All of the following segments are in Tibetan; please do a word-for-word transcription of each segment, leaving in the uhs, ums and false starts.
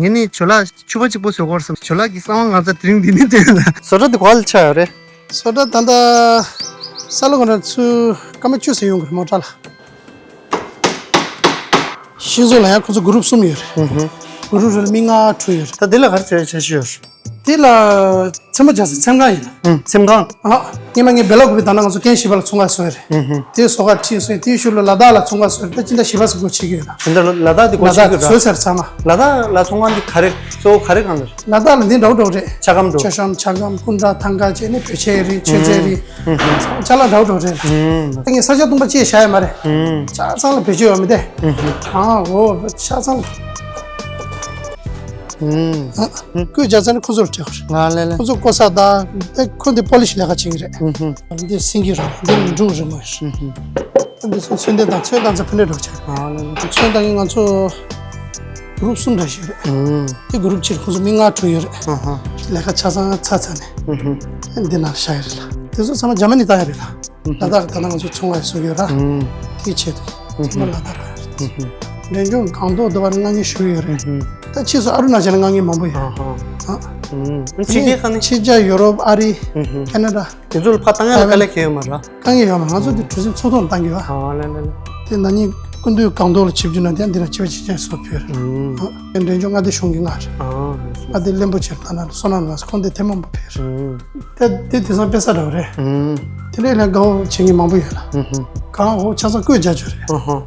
ངས་ནི་ཇོ་ལགས་ཕྱུ་པ་གཅིག་པོ་བཟོ་དགོས་བསམ། ཇོ་ལགས་ཀྱི་གསང་བ་ང་ཚོ་དེ་རིང་འདི་ནས་བསྟན་ཡོད་ལ། བཟོ་གྲྭ་འདི་ག་པར་ལ་ཆགས་ཡོད་རེད། བཟོ་གྲྭ་ད་ལྟ་ས་ལ་གོ་ན་ཚུར་སྐར་མ་བཅུ་ཙམ་ཡོང་གི་རེད་མོ་ཊ་ལ། ཤིང་བཟོ་ལ་ཡང་ཁོ་ཚོ་གུ་རུབ་གསུམ་ཡོད་རེད། ཨུ་ཧུ། གུ་རུབ་རེ་ལ་མི་ལྔ་དྲུག་ཡོད་རེད། ད་འདི་ལ་ག་རེ་བྱས་བྱས་ཤི་ཡོད་རེད། དེ་ལ་ཚན་པ་རྒྱག་ས་ཚེམ་ཁང་ཡིན་ལ། ཨུ། ཚེམ་ཁང་། ཨ། སྔོན་མ་ངས་བེ་ལ་ཀུ་པི་ད་ནང་ང་ཚོ་ཀན་བཞི་པ་ལ་ཚོང་ཁང་བཟོས་རེད། ཨུ་ཧུ། དེ་བཟོ་ཁ་ཁྲིད་སོང་། དེའི་ཤུལ་ལ་ལ་དྭགས་ལ་ཚོང་ཁང་བཟོས་རེད། ད་ཅི་འདྲ་བཞི་པ་ཟིག་སྒོ་ཕྱེ་གི་ཡོད་ལ། དེ་འདྲ་ལ་དྭགས་དེ་སྒོ་ལ་ཕྱེ་དྭགས་གི་ར། བཟོས་ཚར་ཚང་མ། ལ་དྭགས་ལ་ཚོང་ཁང་འདི་ག་རེ་གཙོ་བོ་ག་རེ་གང་རེད། ལ་དྭགས་ལ་འདི་འདྲ་བོ་འདྲ་བོ་རེད། ཆ་སྒམ་འདྲ་བོ། མཆོད་བཤམས་ཆ་སྒམ་སྐུ་འདྲ་ཐང་ག་བྱས་ནས་བོད་ཆས་རིགས་མཆོད་རྫས་རིགས། ཨུ་ཧུ། ཅ་ལག་འདྲ་བོ་འདྲ་བོ་རེད་ལ། ཨུ། ད་ངས་ས་ཆ་སྟོང་པ་ཅིག་བཞག་ཡོད་མ་རེད། ཨུ། ཆ་ཚང་ལ་བེད་སྤྱོད་ཡོད་མི་དེ། ཨུ་ཧུ། གང་འོ་ཆ་ཚང་། ཨུ། ཨ། ཀོས་རྒྱག་ཚར་ནས་ཁོ་ཚོར་སྤྲད་དགོས་རེད། ང་ལེ་ལེ། ཁོ་ཚོ་ཀོ་ས་དང་དེ་ཁོ་འདི་པོ་ལི་ཤི་ལས་ཀ་བྱེད་ཀྱི་རེད། ཨུ་ཧུ། འདི་སིང་གི་རེད། འདི་འབྲུག་རེད་མོ་ཡོད། ཨུ་ཧུ། འདི་ཚོ་ཚོན་ལྡན་དང་ཚོན་དང་ཚོ་ཕུ་ནས་འགྲོ་ཆེ། ང་ལེ་ལེ། ཚོན་དང་ང་ཚོ་གུ་རུབ་གསུམ་འདྲ་ཞིག་རེད། ཨུ། དེ་གུ་རུབ་གཅིག་ཁོ་ཚོ་མི་ལྔ་དྲུག་ཡོད་རེད། ཨུ་ཧུ། ལས་ཀ་ཆ་ཚང་ཚར་ཚར་ནས། ཨུ་ཧུ། འདི་ནང་བཞག་ཡོད་རེད་ལ། དེ་ཚོ་ཚང་མ་རྒྱ་མ་ནས་བཏང་ཡོད་རེད་ལ། ལ་དྭགས་ད་ནང་ང་ཚོ་ཚོང་བ་བཟོ་གི་ཡོད་ར། ཨུམ། དེའི་ཆེད་དུ་ཚང་མ་ལ་དྭགས་ལ་ཡོད་རེད། ཨུམ། འབྲས་ལྗོངས་སྒང་ཏོག་འདི་བར་ལྔ་བརྒྱ་ཞུ་ཡོད་རེད། ཨུམ། ད་ཕྱིས་སུ་ཨ་རུ་ན་ཅལ་ལ་ལྔ་བརྒྱ་མང་པོ་ཡོད། ཨ་ཧ། ཨ། ཨུམ། ཕྱི་རྒྱལ་ཁག་ནས། ཕྱི་རྒྱལ་ཡོ་རོབ་ཨ་རི། ཨུམ། ཁེ་ན་ཌ། དེ་ཚོ་ལ་ཕར་བཏང་ཡ་ལ་དཀའ་ལས་ཁེལ་ཡོད་མ་རེད། བཏང་ཡ་ཡོད་མ་རེད། ང་ཚོ་དེ་གྲུ་གཟིངས་ཚོགས་ཐོག་ལ་བཏང་གི་ཡོད། ཨ་ལེ་ལེ་ལེ། དེ་ན་ནིང་སྐུ་མདུན་སྒང་ཏོག་ལ་ཆིབས་བསྒྱུར་གནང་དེ་འདི་ལ་ཆིབས་བསྒྱུར་ཅན་སོགས་ཕུལ། ཨུམ། འབྲས་ལྗོངས་མངའ་སྡེ་གཞུང་གི་མངའ་རེད། ཨ། མངའ་སྡེ་བློན་པོ་ཆེར་ད་ན་བསོད་ནམས་ལགས་ཁོང་དེ་ཐེངས་མང་པོ་ཕེབས། ཨུམ། དེ་དེ་དེང་སང་དཔེ་ས་འདྲ་བོ་རེད། ཨུམ། དེ་འདྲའི་ལས་དགའ་བོ་བྱེད་མཁན་མང་པོ་ཡོད་ལ། ཨུམ་ཧུམ། གང་འོ་ཆ་ཚང་བཀོད་རྒྱ་ཆོ་རེད། ཨུམ་ཧུམ།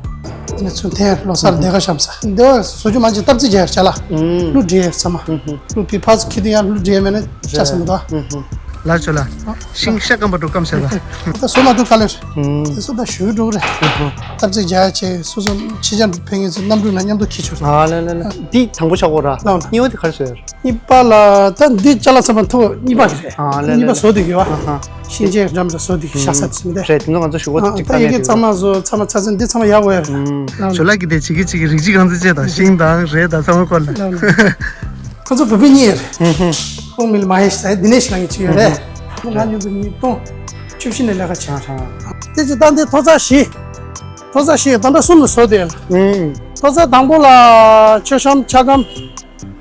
དེ་ནས་ཚུར་འཐེན་ལོ་སར་ལྡེ་ག་བཤམས་ས་འདི་བ་བཟོ་རྒྱུ་མ་བྱེད་སྟབས་རྩིས་རྒྱག་ཡར་བྱ་ལ། ཨུམ། གླུ་འབྲི་ཡས་ཚང་མ། ཨུམ་ཧུམ། གླུ་བི་ཕ་སི་ཁྱི་དུ་ཡང་གླུ་འབྲི་ཡས་མེད་ན་ཆ་ས་མི་འདུག་ཨུམ་ཧུམ། ལར་ཆོ་ལ། ཤིང་ཤ་སྐམ་པ་འགྲོ་སྐམ་བྱས་ལ། ད་བཟོ་མ་ཐུབ་ག་ལེར། ཨུམ། དེ་ཚོ་ད་ཞུ་འགྲོ་གི་རེད། ཨུམ་ཧུམ། སྟབས་རྩིས་རྒྱག་ཡས་བྱས་སོ་སོ་ཕྱི་རྒྱལ་ཕན་ངེས་ཚོ་གནམ་གྲུ་ན་མཉམ་དུ་འཁྱེར་ཆོག་ཨ་ལེ་ལེ་ལེ། འདི་དང་པོ་ཆག་གོ་ར། ལགས་ལགས། གཉིས་པ་དེ་ག་རེ་བཟོས་ཡོད་རེད། གཉིས་པ་ལ་ད་འདི་ཅ་ལག་ཚང་མ་ཐོག་གཉིས་པ་རེད། ཨ་ལེ་ལེ། གཉིས་པ་བཟོ་དུས་ཡོད་ཨ། ཨ་ཧ། ཤིང་ཆས་འགྲམ་ར་བཟོ་དུས་ཤ་ས་ཚིམ་དེ། རེད། དེ་ཚོ་ང་ཚོ་ཞུ་གོ་ཨ་གཅིག་ད་ཡི་གེ་ཚང་མ་བཟོ་ཚང་མ་ཚ་ཚ་འདི་ཚང་མ་ཡག་པོ་ཡོད་རེད། ཨུམ། ལགས་ལགས། ཇོ་ལགས་ཀྱི་དེ་ཅིག་གི་ཅིག་གི་རིགས་གཅིག་གང་ཚེ་ཅེ་དང་ཤིང་དང་རས་དང་ཚང་མ་ཁོ་ལ། ལགས་ལགས། ཁོ་ཚོ་བོད་པའི་གཉིས་རེད། ཨུམ་ཧུམ། ཁོང་མི་ལ་མ་ཧེ་ཤི་ས་དི་ནེ་ཤི་ལ་ངེ་ཅིག་ཡོད་རེད། ཁོང་ང་ཉོ་གི་ཉིས་སྟོང་བཅུ་བཞི་ནས་ལས་ཀ་བྱས། ཨ་ཧ། དེ་ཅི་ད་འདི་ཐོག་ཚད་བཞི། ཐོག་ཚད་བཞི་ད་ལྟ་གསུམ་ལ་བཟོ་དེ། ཨུམ། ཐོག་ཚད་དང་པོ་ལ་མཆོད་བཤམས་ཆ་སྒམ།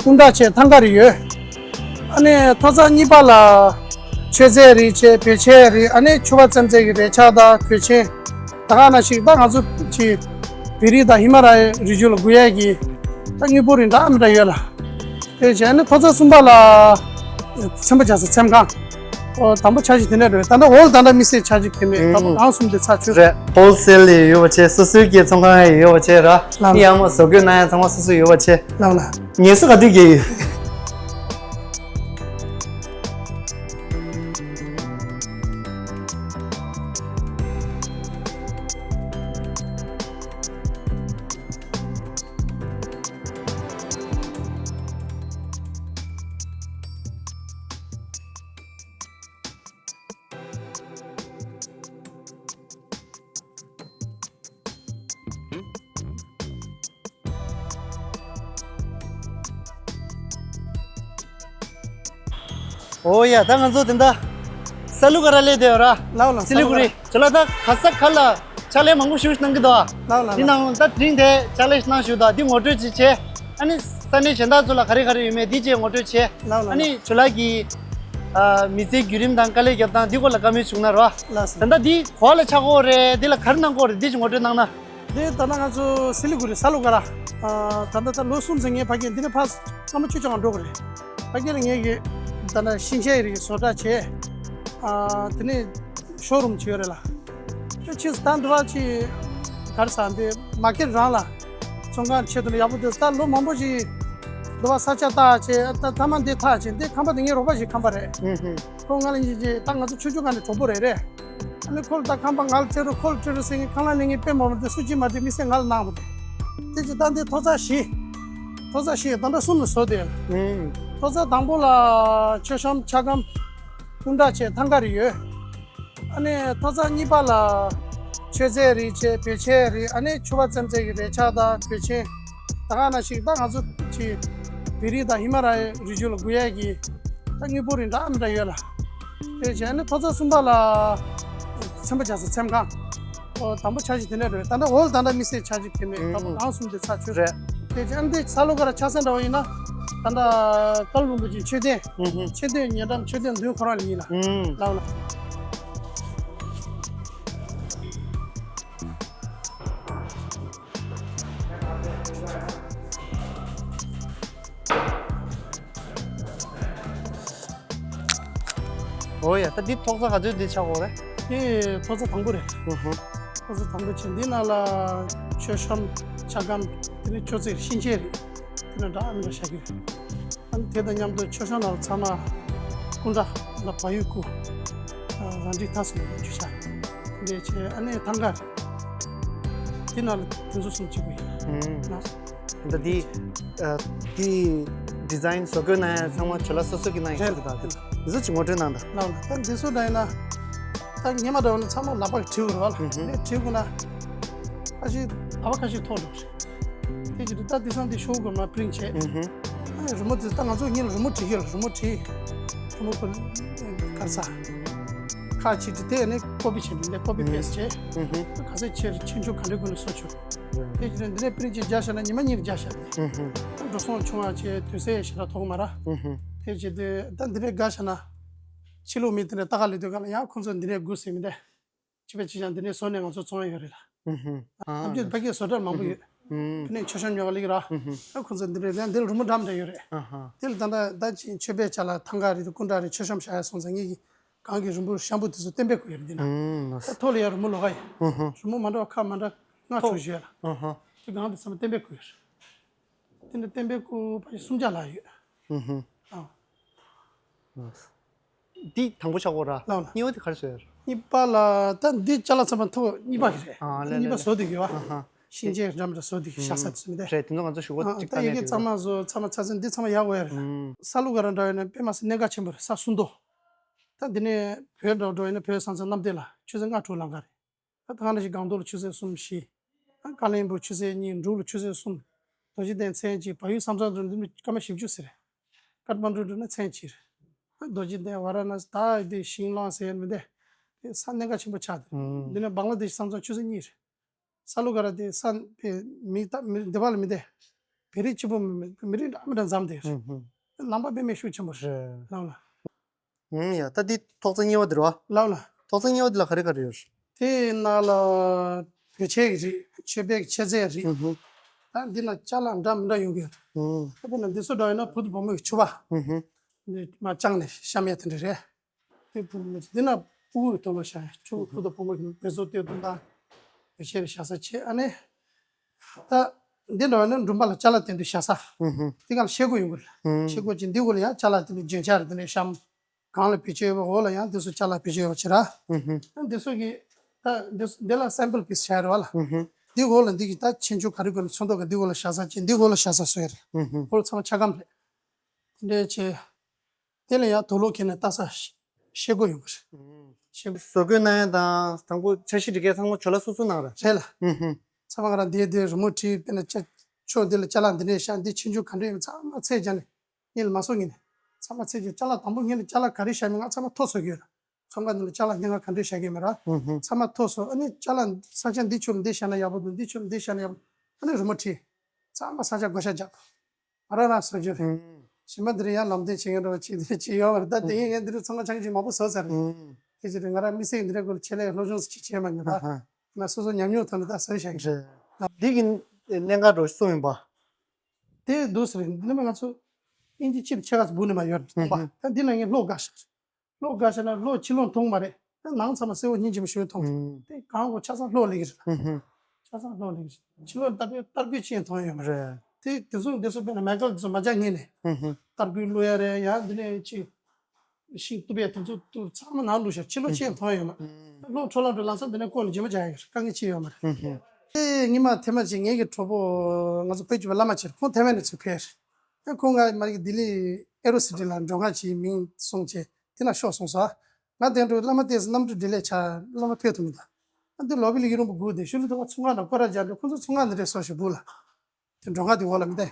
སྐུ་འདྲ་བྱས་ཐང་ཀ་རེ་ཡོད། ཨ་ནི་ཐོག་ཚད་གཉིས་པ་ལ་མཆོད་རྫས་རེ་བྱས་བོད་ཆས་རེ་ཨ་ནི་ཕྱུ་པ་བཙེམ་རྫས་ཀྱི་རས་ཆ་དང་གོས་ཆེན། ད་ག་ནང་བཞིན་ད་ང་ཚོ་ཅི་བོད་རིགས་དང་ཧི་མ་ལ་ཡའི་རི་རྒྱུད་ལ་དགོས་ཡས་ཀྱི་ད་དངོས་པོ་རེ་འདྲ་མི་འདྲ་ཡོད་ལ། དེ་བྱས་ནས་ཐོག་ཚད་གསུམ་པ་ལ་ཚན་པ་རྒྱག་ས་ཚེམ་ཁང་། ཨོ་དང་པོ་འཆར་གཞི་དེ་འདྲ་རེད། ད་ལྟ་འོག་ལ་ད་ལྟ་དམིགས་བསལ་འཆར་གཞི་གལ་མེད། ད་ལྟ་ཨང་གསུམ་དེ་ཚར་ཆོད་རེད། ཧོལ་སེལ་ལ་ཡོད་པ་བྱས་སོ་སོའི་གི་ཚོང་ཁང་ཡོད་པ་བྱས་ར། ལགས་ལགས། ཡང་མ་བཟོ་དགོས་ན་ཡང་ཚང་མ་སོ་སོ་ཡོད་པ་བྱས། ལགས་ལགས། ངལ་གསོ་ག་དུས་རྒྱག་ཡོད། ཨོ་ཡ། ད་ང་ཚོ་དེ་འདྲ་ས་ལུ་ག་ར་སླེབས་བསྡད་ཡོད་ར། ལགས་ལགས། སི་ལི་གུ་རི། ཇོ་ལགས་ད་ག་ས་ག་ལ་ཕྱག་ལས་མང་པོ་ཞིག་གནང་གི་འདུག་ཨ། ལགས་ལགས། དེ་ནང་ད་དེ་རིང་དེ་ཕྱག་ལས་གནང་བཞུགས་འདུག་འདི་ངོ་སྤྲོད་ཅིག་བྱས། ཨ་ནི་ས་གནས་གཞན་དག་ཚོ་ལ་ག་རེ་ག་རེ་ཡོད་མེད་འདི་བཅས་ངོ་སྤྲོད་བྱས། ལགས་ལགས། ཨ་ནི་ཇོ་ལགས་ཀྱི་ཨ་མི་ཚེའི་བརྒྱུད་རིམ་དང་དཀའ་ལས་རྒྱབ་སྟངས་འདི་སྐོར་ལ་བཀའ་མོལ་བྱུང་ན་རོ། ལགས་སོ། ད་ལྟ་འདི་ག་པར་ལ་ཆགས་ཀྱི་ཡོད་རེད། འདི་ལ་ག་རེ་གནང་གི་ཡོད་རེད། འདི་ཅིག་ངོ་སྤྲོད་གནང་ན། འདི་ད་ལྟ་ང་ཚོ་སི་ལི་གུ་རི་ས་ལུ་ག་ར། ཨ་ད་ལྟ་ད་ལོ་གསུམ་ཙམ་ངའི་ཕ་གིར་འདི་ནས་ཕར་སྐར་མ་བཅུ་ཙམ་འགྲོ་གི་རེད། ཕ་གི་ལ་ངས་ཀྱི་ད་ལྟ་ཤིང་ཆས་རིགས་བཟོ་གྲྭ་བྱས། ཨ་དེ་ནས་ཤོ་རུམ་བྱས་ཡོད་རེད་ལ། དེ་ཕྱིས་སུ་ད་འདི་བ་ཅིག་ག་རེ་ཟ་འདི་མ་ཀེད་རང་ལ་ཚོང་ཁང་ཆེད་དུ་ཡག་པོ་འདུག་ད་ལོ་མང་པོ་ཞིག་འདི་བ་ས་ཆ་བལྟས་བྱས་ད་མཐའ་མ་འདི་ཐག་བཅད། འདི་ཁང་པ་འདི་ངའི་རོགས་པ་ཞིག་ཁང་པ་རེད། ཧུམ་ཧུམ། ཁོ་ང་ལ་ཉིན་གཅིག་ད་ང་ཚོ་ཆུང་ཆུང་སྒང་ནས་གྲོགས་པོ་རེད་རེད། ཨ་ནི་ཁོ་ལ་ད་ཁང་པ་ང་ལ་སྤྲད་རོགས། ཁོ་ལ་སྤྲད་རོགས་ཟེར་ངས་ཁང་གླ་ལེན་མཁན་དཔེ་མང་པོ་འདུག་སུ་གཅིག་མ་གཏོགས་དམིགས་བསལ་ང་ལ་གནང་མ་འདུག་དེ་ཅི་ད་འདི་ཐོག་ཚད་བཞི། ཐོག་ཚད་བཞི་ད་ལྟ་གསུམ་ལ་བཟོ་བསྡད་ཡོད། ཨུམ། ཐོག་ཚད་དང་པོ་ལ་མཆོད་བཤམས་ཆ་སྒམ་སྐུ་འདྲ་བྱས་ཐང་ཀ་རེ་ཡོད། ཨ་ནི་ཐོག་ཚད་གཉིས་པ་ལ་མཆོད་རྫས་རེ་བྱས་བོད་ཆས་རེ། ཨ་ནི་ཕྱུ་པ་བཙེམ་རྫས་ཀྱི་རས་ཆ་དང་གོས་ཆེན། ད་ག་ནང་བཞིན་ད་ང་ཚོ་གི་བོད་རིགས་དང་ཧི་མ་ལ་ཡའི་རི་རྒྱུད་ལ་དགོས་ཡས་ཀྱི་ད་དངོས་པོ་རེ་འདྲ་མི་འདྲ་ཡོད་ལ། དེ་བྱས་ནས་ཐོག་ཚད་གསུམ་པ་ལ་ཚན་པ་རྒྱག་ས་ཚེམ་ཁང་། ཨོ་དང་པོ་འཆར་གཞི་དེ་འདྲ་རེད། ད་ལྟ་འོག་ལ་ད་ལྟ་དམིགས་བསལ་འཆར་གཞི་དེ་མེད། ད་ལྟ་ཨང་གསུམ་དེ་ཚར་ཆོད་རེད། དེ་ཅན་དེ་ས་ལོ་ཀ་ར་ཆ་ཚང་འདྲ་བ་ཡིན་ན། ད་ལྟ་ཀ་ལུ་རིན་པོ་ཆེའི་མཆོད་རྟེན། ཨུ་ཧུ། མཆོད་རྟེན་ཉེ་འགྲམ་མཆོད་རྟེན་མདུན་ཁོ་རང་ལ་ཡིན་ལ། ཨུ། ལགས་ལགས། ཨོ་ཡ། ད་འདི་ཐོག་ས་ག་ཚོད་འདི་ཆགས་ཡོད་རེད། དེ་ཐོག་ས་དང་པོ་རེད། ཨུ་ཧུ། ཐོག་ས་དང་པོ་བྱས། འདི་ནང་ལ་མཆོད་བཤམས་ཆ་སྒམ་དེ་ནི་ཅོག་ཙེ་ཤིང་ཆས་རེད། དེ་ནི་འདྲ་ཨ་མི་འདྲ་བཞག་གི་རེད། ཨ་ནི་དེ་དང་མཉམ་དུ་མཆོད་བཤམས་ནང་ལ་ཚང་མ་སྐུ་འདྲ་ལ་བལ་ཡུལ་སྐུ་རང་འགྲིག་ཐག་སུ་ཡོད་རྒྱུ་ཆ་འདི་བྱས། ཨ་ནི་ཐང་ག་རེད། དེ་ནང་ལ་དེ་ཚོ་གསུམ་གཅིག་པུ་ཡིན། ཨུ། ན། ད་འདི་ཨ། འདི་ཌི་ཛའིན་བཟོ་བཀོད་གནང་ཡ་ཚང་མ་ཇོ་ལགས་སོ་སོ་གིས་གནང་ཡ་རེད། ཞིག་ད་འདི་ཚོ་ཅིག་ངོ་སྤྲོད་གནང་དང་། ལགས་ལགས། ད་འདི་ཚོ་འདྲ་ཡིན་ན། ད་སྔོན་མ་འདྲ་བ་ནི་ཚང་མ་ལག་པ་གིས་བྲིས་དགོས་རེད་བ། ཨུ་ཧུ། ངས་བྲིས་དགོས་ན། ཁ་ཤས་ལག་པ་ཁ་ཤས་ཐོག་འགྲོ་གི་རེད། དེ་ཅི་རེད། ད་འདི་སང་འདི་ཤོག་གོ་མ་པི་རིན་ཊི་བྱས། ཨུ་ཧུ། ཨ་རི་མོ་དེ་ད་ང་ཚོ་གཉིས་ལ་རི་མོ་བྲིས་ཡོད་ལ། རི་མོ་བྲིས། རི་མོ་ཁོ་གར་ས་ཁ་ཅིག་བྲིས། དེ་ནས་ཀོ་པི་བྱས། འདི་ནས་ཀོ་པི་པེ་སི་ཊི་བྱས། ཨུ་ཧུ། ག་ཚད་ཆེར་ཆེ་ཆུང་ག་འདྲའི་སྒོ་ནས་བཟོ་ཆོག་དེ་ཅི་རེད། འདི་ནས་པི་རིན་ཊི་བརྒྱབ་བཞག་ན་ཉི་མ་གཉིས་རེ་བརྒྱབ་བཞག་ནས། ཨུ་ཧུ། འགྲོ་སོང་ཆུང་བ་བྱས། དུས་ཚོད་ཞེ་དྲག་ཐོགས་མ་རེད། ཨུ་ཧུ། དེ་བྱས་དུས་ད་འདི་ནས་བརྒྱབ་བཞག་ན། ཕྱི་ལོགས་མི་དེ་འདྲ་ལྟ་ག་སླེབས་དུས་སྒང་ལ་ཡང་ཁོང་ཚོ་འདི་ནས་སྒུག་ཟེར་མི་འདི། ཅི་བས་ཅི་ཅང་འདི་ནས་བཟོ་ནས་ང་ཚོ་བཙོང་ཡ་ཡོད་རེད་ལ། ཨུ་ཧུ། ཨ། ནམ་རྒྱུན་ཕ་གིར་བཟོ་གྲྭ་མང་པོ་ཡོད། ཨུ་ཧུ། ཕ་ནས་མཆོད་བཤམས་ཉོ་ག་སླེབས་ཀྱི་ར། ཨུ་ཧུ། ཨ་ཁོང་ཚོ་འདི་རེད། ཡང་འདིར་རི་མོ་འདྲ་མི་འདྲ་ཡོད་རེད། ཨ་ཧ། དེ་ལ་ད་ལྟ་ད་ཅིག་མཆོད་པའི་ཅ་ལག་ཐང་ག་རེད། སྐུ་འདྲ་རེད། མཆོད་བཤམས་བཞག་ཡ་སོང་ཙང་ངེད་ཀྱི་གང་གི་རི་མོ་ཤམ་བུ་དེ་ཚོ་བསྟན་པའི་སྐུ་ཡོད་རེད་འདི་ན། ཨུ་ཧུ། ད་ཐོག་ལ་ཡང་རི་མོ་ལོགས་ཀ་ཡོད། ཨུ་ཧུ། རི་མོ་མ་འདྲ་བ་ཁ་མ་འདྲ་ལྔ་ཐོག་དྲུག་བཞི་ཡོད་ལ། ཨ་ཧ། དེ་གང་དེ་ཚང་མ་བསྟན་པའི་སྐུ་ཡོད་རེད། དེ་འདྲ་བསྟན་པའི་སྐུ་ཕ་ཤི་སུམ་བརྒྱ་ལྷག་ཡོད། ཨུ་ཧུ། ཨ། ལགས། འདི་དང་པོ་ཆགས་ཡོད་ར། ལགས་ལགས། གཉིས་པ་དེ་ག་རེ་བཟོས་ཡོད། གཉིས་པ་ལ་ད་འདི་ཅ་ལག་ཚང་མ་ཐོག་གཉིས་པ་གི་རེད། ཨ་ལས་གཉིས་པ་ལས་བཟོ་བསྡད་ཡོད་ཨ། ཨ་ཧ། ཤིང་ཆས་འདྲ་མི་འདྲ་བཟོ་བསྡད་ཡོད། ཤ་ས་དེ་ཚོ་མི་འདྲ། རེད། དེ་ཚོ་ང་ཚོ་ཞུ་བ། ཨ་ཅིག་ད་ལྟ་ཡི་གེ་གནས་ཚང་མ་བཟོ་ཚང་མ་ཚ་ཚན་འདི་ཚང་མ་ཡག་པོ་ཡོད་རེད། ཨུམ། ས་ལུ་ག་ར་འདྲ་ཡོད་ན་དཔེ་མ་སྲིད་གནད་འགག་ཆེན་པོ་རེད། ས་སུ་མདོ། ད་འདི་ནས་བོད་འགྲོ་འགྲོ་ཡིན་ན་བོད་ས་མཚམས་གནམ་བདེ་ལ་ཆུ་ཚོད་ལྔ་དྲུག་ལམ་ཁ་རེད། ད་ཐང་ནས་ཤི་སྒང་ཏོག་ལ་ཆུ་ཚོད་གསུམ་བཞི། ཨ་ཀ་ལོན་སྦུག་ཆུ་ཚོད་གཉིས། འབྲུག་ལ་ཆུ་ཚོད་གསུམ། རྡོ་རྗེ་གདན་མཚན་གཅིག་བལ་ཡུལ་ས་མཚམས་འགྲོ་འདི་སྐར་མ་བཞི་བཅུ་ཟེར། ཀ་ཐ་མན་གྲུ་འགྲོ་ན་མཚན་གཅིག་རེད། རྡོ་རྗེ་གདན་ཝཱ་ར་ཎ་སི་ད་དེ་ཤིང་ལོང་ཟེར་མི་འདི། དེ་ས་གནད་འགག་ཆེན་པོ་ཆགས་འདུག་ཨང་། འདི་ནས་བང་ལ་དེ་ཤི་ས་མཚམས་ཆུ་ཚོད་གཉིས་རེད། ས་ལུ་ག་ར་དེ་ས་དེ་མི་ད་མི་འདི་བ་ལ་མི་འདི། བོད་རིགས་གཅིག་པོ་མི་མི་རིགས་འདྲ་མི་འདྲ་འཛོམས་ཏེ། ཨང་ཧུམ། ལམ་པ་དཔེ་མི་ཤུགས་ཆེན་པོ་རེད། རེད། ལགས་ལགས། ཨང་ཡ། ད་འདི་ཐོག་བརྩེགས་གཉིས་པ་འདི་རེད་བ། ལགས་ལགས། ཐོག་བརྩེགས་གཉིས་པ་འདི་ལ་ག་རེ་ག་རེ་ཡོད་རེད། དེའི་ནང་ལ་བོད་ཆས་ཀྱི་རིགས། མཆོད་པའི་ཆས་རྫས་རིགས། ཨུ་ཧུ། ད་འདི་ན་ཅ་ལག་འདྲ་མི་འདྲ་ཡོང་གི་ཡོད་རེད། ཨུ། ད་དཔེར་ན་འདི་ཚོ་འདྲ་ཡོད་ན་བུ་དང་བུ་མོ་གི་ཕྱུ་པ། ཨུ་ཧུ། འདི་མར་བརྐྱངས་ནས་བཤམས་ཡ་དེ་འདྲ་རེད། དེ་བུ་མོ་འདི་ན་ཕྲུ་གུ་གི་དོན་ལ་བཞག་ཡ། ཕྲུ་གུ་བུ་དང་བུ་མོ་གི་འབད་རྩོལ་སྟོན་སྟངས་དང་། བོད་ཆས་རིགས་བཞག་ས་བྱས། ཨ་ནི། ད་འདི་འདྲ་བ་ནི་འགྲམ་པ་ལ་ཅ་ལག་འདོན་དུས་བཞག་ས། ཨུ་ཧུ། འདི་ག་ལ་ཤེལ་སྒོ་ཡོང་གི་རེད། ཨུ། ཤེལ་སྒོ་ཅིག་འདི་སྒོ་ལ་ཡང་ཅ་ལག་འདོན་དུས་རྒྱན་ཆ་རེ་འདི་ནས་བཤམས། སྒང་ལ་བེད་སྤྱོད་ཡོད་པ། འོག་ལ་ཡང་འདི་ཚོ་ཅ་ལག་བེད་སྤྱོད་ཡོད་པ་བྱེད་ར། ཨུ་ཧུ། འདི་ཚོ་གི་ད་འདི་འདི་ལ་སེམ་པལ་པིས་བྱས་རེད་བ་ལ། ཨུ་ཧུ། འདི་འོག་ལ་འདི་གི་ད་ཆེ་ཆུང་ག་རེ་དགོས་ན་ཚོན་མདོག་ག་འདི་འོག་ལ་བཞག་ས་བྱས། འདི་འོག་ལ་བཞག་ས་བཟོས་རེད། ཨུ་ཧུ། འོག་ལ་ཚང་མ་ཆ་སྒམ་རེད། དེ་འདྲ་བྱས། དེ་ལ་ཡང་དུག་ལོག་འཁྱེར་ནས་ལྟ་ས་ཤེལ་སྒོ་ཡོང་གི་རེད། ཤེལ་སྒོ། བཟོ་བཀོད་གནང་ཡ་དང་དང་པོ་འཆར་གཞི་སྒྲིག་ཡ་ཚང་མ་ཇོ་ལགས་སོ་སོ་གནང་རེད། རེད་ལ། ཨུ་ཧུ། ཚང་མ་ང་རང་འདིར་འདིར་རི་མོ་བྲིས། དཔེར་ན་ཅ་ཕྱོགས་འདི་ལ་ཅ་ལག་འདི་འདྲས་བཞག་འདི་ཆུང་ཆུང་ག་འདྲས་ཡོད་མེད་ཚང་མ་ཚད་བརྒྱབ་ནས་སྔོན་ལ་མ་བཟོ་སྔོན་ནས་ཚང་མ་ཚད་བརྒྱབ། ཅ་ལག་དང་པོ་སྔོན་ལ་ཅ་ལག་ག་རེ་བཞག་མིན་ང་ཚང་མ་ཐོ་བཟོ་གི་ཡོད་རེད། ཚོང་ཁང་འདི་ལ་ཅ་ལག་སྔོན་ལ་ག་འདྲས་བཞག་གི་ཡོད་མེད་ར། ཨུ་ཧུ། ཚང་མ་ཐོ་བཟོ། ཨ་ནི་ཅ་ལག་ས་ཆ་འདི་ཕྱོགས་ལ་འདི་བཞག་ན་ཡག་པོ་འདུག་འདི་ཕྱོགས་ལ་འདི་བཞག་ན་ཡག་པོ། ཨ་ནི་རི་མོ་བྲིས། ཚང་མ་ས་ཆ་བགོ་བཤའ་བརྒྱབ། ང་རང་རང་བཟོ་རྒྱུ་རེད། ཨུམ། གཞན་པ་འདི་རེད། ཡང་ལམ་སྟོན་བྱེད་མཁན་འདྲ་བ་ཅིག་འདི་ཅིག་ཡོད་མ་རེད། ད་དེ་ཡིན་ངས་འདི་རུ་ཚང་མ་ཆང་ཅིག་མང་པོ་བཟོ་ཚར་རེད། ཨུམ། དེ་ཅི་རེད། ང་རང་དམིགས་བསལ་འདི་འདྲ་སྐོར་ཆེད་ལས་སློབ་སྦྱོང་ཅིག་བྱས་མ་མྱོང་། ད་ཨ་ཧ། ང་སོ་སོ་ཉམས་མྱོང་ཐོག་ནས་ད་བཟོས་བཞག་གི་རེད། འདི་གི་གནད་འགག་འགྲོ་གསུངས་ཡིན་པ། དེ་འདུག་ཟེར་རེད། འདི་ནི་ང་ཚོ་ཨིན་ཇི་སྤྱི་ལ་ཕྱེད་ཀ་ཙམ་སྦུག་ནས་མ་ཡོད་རེད། ཨུམ། ད་འདི་ན་ངས་ལོག་དགའ་ཤག་རེད། ལོག་དགའ་ཤག་ན་ལོག་ཕྱི་ལོགས་མཐོང་མ་རེད། ད་ནང་ཚང་མ་སེར་པོ་སྙིང་རྗེ་མོ་ཞིག་མཐོང་། ཨུམ། དེ་གང་གོ་ཆ་ཚང་ལོག་ལེགས་རེད། ཨུམ། ཆ་ཚང་ལོག་ལེགས་རེད། ཕྱི་ལོགས་ལྟ་བུའི་ཏར་སྐུད་ཅན་མཐོང་ཡོད་མ་རེད། དེ་དེ་ཚོ་འདི་ཚོ་དཔེར་ན་མེ་ཀལ་དེ་ཚོ་མ་རྒྱག་སྔོན་ནས། ཨུམ། ཏར་སྐུད་བླུག་ཡ་རེད། ཡང་འདི་ནས་ཅི་ཤིང་གཏུབ་ཡ་དེ་ཚོ་གཏུབ་ཚང་མ་ནང་བླུགས་ཤག་ཕྱི་ལོགས་ཅན་མཐོང་ཡོད་མ་རེད། ཨུམ། ལོག་འཕྲོ་ལམ་འགྲོ་ལམ་སང་འདི་ནས་བསྐོར་ནས་རྗེས་མ་རྒྱག་ཡ་རེད། དཀའ་ངལ་ཅི་ཡོད་མ་རེད། ཨུམ། དེ་སྔོན་མ་ཐེངས་མ་ཅིག་ངེད་ཀྱི་གྲོགས་པོ་ང་ཚོ་བོད་བརྒྱུད་པ་བླ་མ་ཅིག་རེད། ཁོང་ཐའེ་ཝན་ནས་ཚུར་ཕེབས་རེད། ཨ་ཁོང་ང་མ་གི་ལྡི་ལི་ཨེ་རོ་སི་ཊི་ལ་མགྲོན་ཁང་ཅིག་མིང་གསུངས་བྱས། དེ་ན་ཤོག་གསུངས་སོང་། ང་དེ་འགྲོ་བླ་མ་བལྟས་སོང་། གནམ་གྲུ་ཌི་ལེ་ཆགས། བླ་མ་ཕེབས་ཐུབ་མི་འདུག་ཨ་འདི་ལོ་བི་ལི་ཡུ་རུམ་པ་སྒུག་དེ་ཤུ་ལི་ཐོག་ཚོང་ཁང་དང་སྐོར་ར་རྒྱག་འགྲོ། ཁོང་ཚོ་ཚོང་ཁང་འདི་འདྲས་བཟོ་ཞིག་སྦུག་ལ། དེ་མགྲོན་ཁང་དེ་འོག་ལ་མི་བསྡད།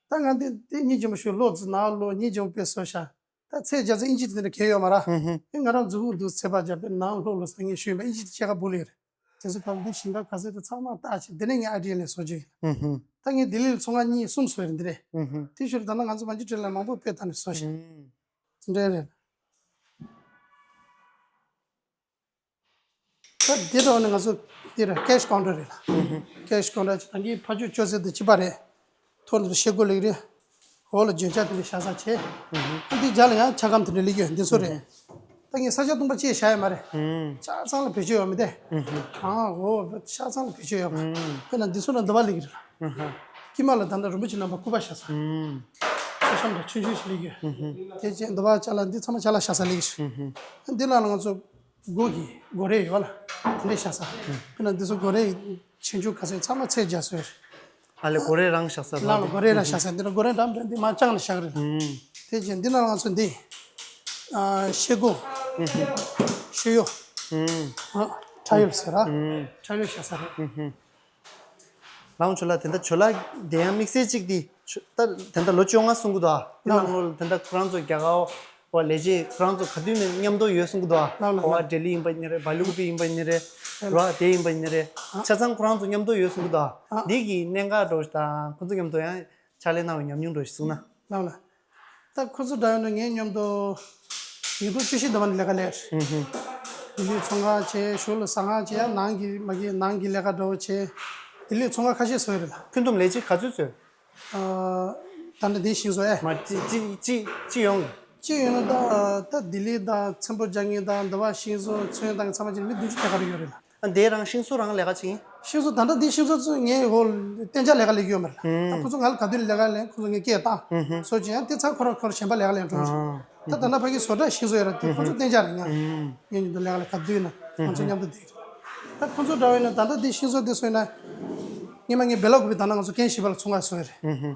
ད་ང་འདི་འདི་སྙིང་རྗེ་མོ་ཞིག་ལོག་ཙི་ནང་ལོག་སྙིང་རྗེ་མོ་དཔེ་བཟོ་ཤག་ད་ཚད་རྒྱ་ཚ་ཨིན་ཇི་དེ་འདྲ་གལ་ཡོད་མ་ར། ཨུ་ཧུ། ཨེ་ང་རང་མཛུབ་གུ་འདུག་ཚད་པ་རྒྱབ་པའི་ནང་ལོག་ལོ་སང་ངས་ཞུས་པ་ཨིན་ཇི་དེ་ཕྱེད་ཀ་སྦུག་ལ་ཡོད་རེད། དེ་ཚོ་གང་འདི་ཞིང་ཁ་ག་ཚད་དེ་ཚང་མ་བཏགས་བྱས་དེ་ནས་ངས་ཨ་ཌི་ཨེ་ལ་བཟོ་རྒྱུ་ཡིན། ཨུ་ཧུ། ད་ངས་ལྡི་ལི་ལ་ཚོང་ཁང་གཉིས་གསུམ་བཟོས་རེད་འདི་རེད། ཨུ་ཧུ། དེ་ཞོར་ད་ལྟ་ང་ཚོ་མ་འཇིགས་བྲེལ་ལ་མང་པོ་དཔེ་ད་ནས་བཟོ་ཞིང་། ཨུ། དེ་འདྲ་རེད། ད་འདི་འདྲ་བ་ནི་ང་ཚོ་འདི་རེད། ཀེཤ་ཀའུན་ཊར་རེད་ལ། ཀེཤ་ཀའུན་ཊར་ཅིག་ད་གིན་ཕར་ཕྱོགས་སྤྱོད་ཚུལ་དེ་གཅིག་པ་རེད། ཐོག་ནས་ཤེལ་སྒོ་ལེགས་རེད། འོག་ལ་འཇོན་ཆ་དེ་འདྲ་བཞག་ས་བྱས། ཨ་འདི་རྒྱབ་ལ་ཡང་ཆ་སྒམ་དེ་འདྲ་ལེགས་ཡོད་འདི་ཚོ་རེད། ད་ངས་ས་ཆ་སྟོང་པ་ཅིག་བཞག་ཡོད་མ་རེད། ཆ་ཚང་ལ་བེད་སྤྱོད་ཡོད་མི་དེ། གང་འོ་ཆ་ཚང་ལ་བེད་སྤྱོད་ཡོད་པ། དཔེར་ན་འདི་ཚོ་ལ་འདི་པ་ལེགས་རེད་ལ། དཀྱིལ་མ་ལ་ད་ལྟ་རིན་པོ་ཆེ་རྣམ་པ་སྐུ་པར་བཞག་ས། མཆོད་བཤམས་དང་ཆུང་ཆུང་ཞིག་ལེགས་ཡོད། དེ་རྗེས་འདི་པ་ཅ་ལག་འདི་ཚང་མ་ཅ་ལག་བཞག་ས་ལེགས་ཡོད། འདི་ནང་ལ་ང་ཚོ་སྒོ་གི་སྒོ་རས་ཡོད་ལ། དེ་འདྲས་བཞག་ས། དཔེར་ན་འདི་ཚོ་སྒོ་རས་ཆུང་ཆུང་ག་ཚོད་ཚང་མ་ཚད་བརྒྱབ་སོང་། ཨ་ལས་སྒོ་རས་རང་བཞག་ས་ལ་ལ་སྒོ་རས་རང་བཞག་ས་འདི་ལ་སྒོ་རས་འགྲམ་འགྲམ་འདི་མ་བཅངས་ནས་བཞག་རེད། དེ་རྗེས་འདི་ནང་ང་ཚོ་འདི། ཨ་ཤེལ་སྒོ། ཤེལ་གཡོག་ཨ་ཁྲ་ཡོལ་ཟེར་ར། ཁྲ་ཡོལ་བཞག་ས་རེད། ལའང་ཇོ་ལགས་དེ་འདྲ་ཇོ་ལགས་དེ་ཡང་དམིགས་བསལ་གཅིག་དེ་ཇོ་ད་དེ་འདྲ་ལོ་བཅོ་ལྔ་སོང་གི་འདུག་ཨ། དེ་ནང་ལོ་ལ་དེ་འདྲ་ཁོ་རང་ཚོ་རྒྱ་གར་བ་ལས་བྱེད་ཁོ་རང་ཚོ་ག་དུས་ནས་མཉམ་དུ་ཡོད་སོང་གི་འདུག་ཨ། ལའང་ལའང་གོ་བ་ལྡི་ལི་ཡིན་པ་ཡིན་ནི་རེད། སྦེལ་ཀོབ་ཡིན་པ་ཡིན་ནི་རེད། ར་དེ་ཡིན་པ་ཡིན་ནི་རེད། ཆ་ཚང་ཁོ་རང་ཚོ་མཉམ་དུ་ཡོད་སོང་གི་འདུག་ཨ། འདི་གི་གནད་འགག་འདྲ་བོ་ཞིག་དང་ཁོ་ཚོ་མཉམ་དུ་ཡང་ཕྱག་ལས་གནང་བའི་ཉམས་མྱོང་འདྲ་བོ་ཞིག་གསུངས་ན། ལའང་ལའང་། ད་ཁོ་ཚོ་འདྲ་ཡོད་ན་ངའི་མཉམ་དུ་ཉིས་སྟོང་བཅུ་བཞི་འདྲ་བ་ནས་ལས་ཀ་ལས། ལྡི་ལིར་ཚོང་ཁང་བྱས། གཞུག་ལ་ཟ་ཁང་བྱས། ཡང་ནང་གི་མ་གི་ནང་གི་ལས་ཀ་འདྲ་བོ་བྱས། ལྡི་ལིར་ཚོང་ཁང་ཁ་ཤས་བཟོས་རེད་ལ། ཁྱོན་བསྡོམས་ལས་བྱེད་ག་ཚོད་བཟོས། ཨ། ད་ལྟ་འདི་ཤིང་བཟོ་ཨེ། མ་ཅི་ཅི་ཅི་ཅི་ཡོང་། ཅི་ཡོང་ན་ད་ད་ལྡི་ལི་དང་ཚེམ་བུ་ཇ་ངི་དང་འདི་བ་ཤིང་བཟོ་ཚོན་དང་ཚང་མ་ཅིག་མི་བདུན་ཅུ་ཐད་ཀར་ཡོད་རེད་ལ། ཨ་འདི་རང་ཤིང་བཟོ་རང་ལས་ཀ་བྱེད་ཡིན། ཤིང་བཟོ་ད་ལྟ་འདི་ཤིང་བཟོ་ཚོ་ངའི་འོ་གཏན་འཇགས་ལས་ཀ་ལས་ཀྱི་ཡོད་མ་རེད། ད་ཁོ་ཚོ་ང་ལ་ག་དུས་ལས་ཀ་ལས་ཁོ་ཚོ་ངས་སྐད་བཏང་། བཟོ་བྱས་ཡང་དེ་ཚར་ཁོ་རང་ཁོ་རང་གཞན་པ་ལས་ཀ་ལས་འགྲོ་རེད། ད་ད་ལྟ་ཕ་གི་བཟོ་གྲྭ་ཤིང་བཟོ་ཡོད་ར་དེ་ཁོ་ཚོ་གཏན་འཇགས་རེད། ང་ངའི་མཉམ་དུ་ལས་ཀ་ལས་ག་དུས་ན་ང་ཚོ་མཉམ་དུ་བསྡད་ཀྱི་རེད། ད་ཁོ་ཚོ་འདྲ་བས་ན་ད་ལྟ་འདི་ཤིང་བཟོ་འདི་བཟོས་ན། སྔོན་མ་ངས་སྦེ་ལ་ཀུ་པི་ད་ནང་ང་ཚོ་ཀན་ཞི་པ་ལ་ཚོང་ཁང་བཟོས་རེད།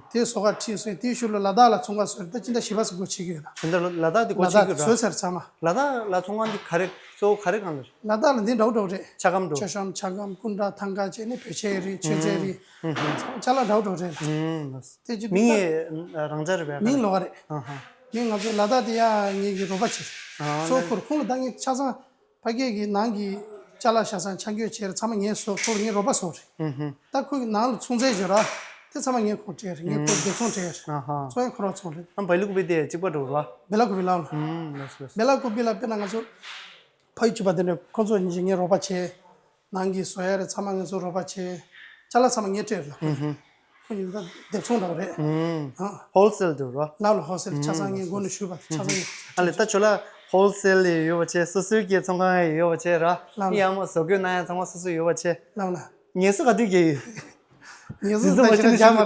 དེ་བཟོ་ཁ་ཁྲིད་སོང་། དེའི་ཤུལ་ལ་ལ་དྭགས་ལ་ཚོང་ཁང་བཟོས་རེད། ད་ཅི་འདྲ་ཞི་པ་སུ་སྒོ་ཕྱེ་གི་ཡོད་ན། དེ་འདྲ་ལ་དྭགས་དེ་སྒོ་ལ་ཕྱེ་དྭགས་གི་ར། བཟོས་ཚར་ཚང་མ། ལ་དྭགས་ལ་ཚོང་ཁང་འདི་ག་རེ་གཙོ་བོ་ག་རེ་གང་ལ་རེད། ལ་དྭགས་ལ་འདི་འདྲ་བོ་འདྲ་བོ་རེད། ཆ་སྒམ་འགྲོ། ཆ་སྒམ་ཆ་སྒམ་སྐུ་འདྲ་ཐང་ག་བྱས་ནས་བོད་ཆས་རེད། མཆོད་རྫས་རེད། ཅ་ལག་འདྲ་བོ་འདྲ་བོ་རེད་ལ། དེ་ཅི་མིང་ཡེ་རང་འཇགས་རེད་པས། མིང་ལོགས་ཀ་རེད། ཨ་ཧ། མིང་ང་ཚོ་ལ་དྭགས་དེ་ཡ་ངེད་ཀྱི་རོགས་པ་བྱེད། ཨ་གཙོ་བོ་ཁོ་རེད། ཁོང་ལ་ད་ངས་ཆ་ཚང་ཕ་གི་གི་ནང་གི་ཅ་ལག་ཆ་ཚང་ཆ་འགོད་བྱས་རེད། ཚང་མ་ངས་བཟོ། ཁོ་ལ་ངས་རོགས་པ་བཟོ་རེད། ད་ཁོ་གི་ནང་ལ་ཚོང་རྫས་ཡོད་ར། དེ་ཚང་མ་ངས་ཁོ་སྤྲད་རེད། ངས་ཁོ་སྡེབ་ཚོང་སྤྲད་རེད། ཨ་ཧ། ཚོང་ཡང་ཁོ་རང་ཚོང་རེད། ཨ་སྦེ་ལ་ཀུ་པི་དེ་གཅིག་པ་འགྲོ་ར། སྦེ་ལ་ཀུ་པི་ལ་ལ། ལགས་སོ་ལགས་སོ། སྦེ་ལ་ཀུ་པི་ལ་དཔེར་ན་ང་ཚོ་ཕ་ཡུལ་གཅིག་པ་དེ་འདྲ་ཁོ་ཚོ་གཉིས་ཀྱིས་ངས་རོགས་པ་བྱས། ནང་གི་བཟོ་ཡ་རེད། ཚང་མ་ངས་ཚོ་རོགས་པ་བྱས། ཅ་ལག་ཚང་མ་ངས་སྤྲད་རེད་ལ། ཁོ་ཡིན་ད་སྡེབ་ཚོང་འདྲ་བོ་རེད། ཨ། ཧོལ་སེལ་དུ་རོ། ལགས་ལ་ཧོལ་སེལ་ཆ་ཚང་ངས་མགོ་ནས་ཞུས་པ་ཆ་ཚང་ངས། ཨ་ལས་ད་ཁྱོད་ལ་ཧོལ་སེལ་ཡོད་པ་བྱས། སོ་སོའི་གི་ཚོང་ཁང་ཡོད་པ་བྱས་ར། ལགས་ལ། ཡང་མ་བཟོ་དགོས་ན་ཡང་ཚང་མ་སོ་སོ་ཡོད་པ་བྱས། ལགས་ལ། ངལ་གསོ་ག་དུས་རྒྱག་ཡོད། ངལ་གསོ་ད་ཁྱོད་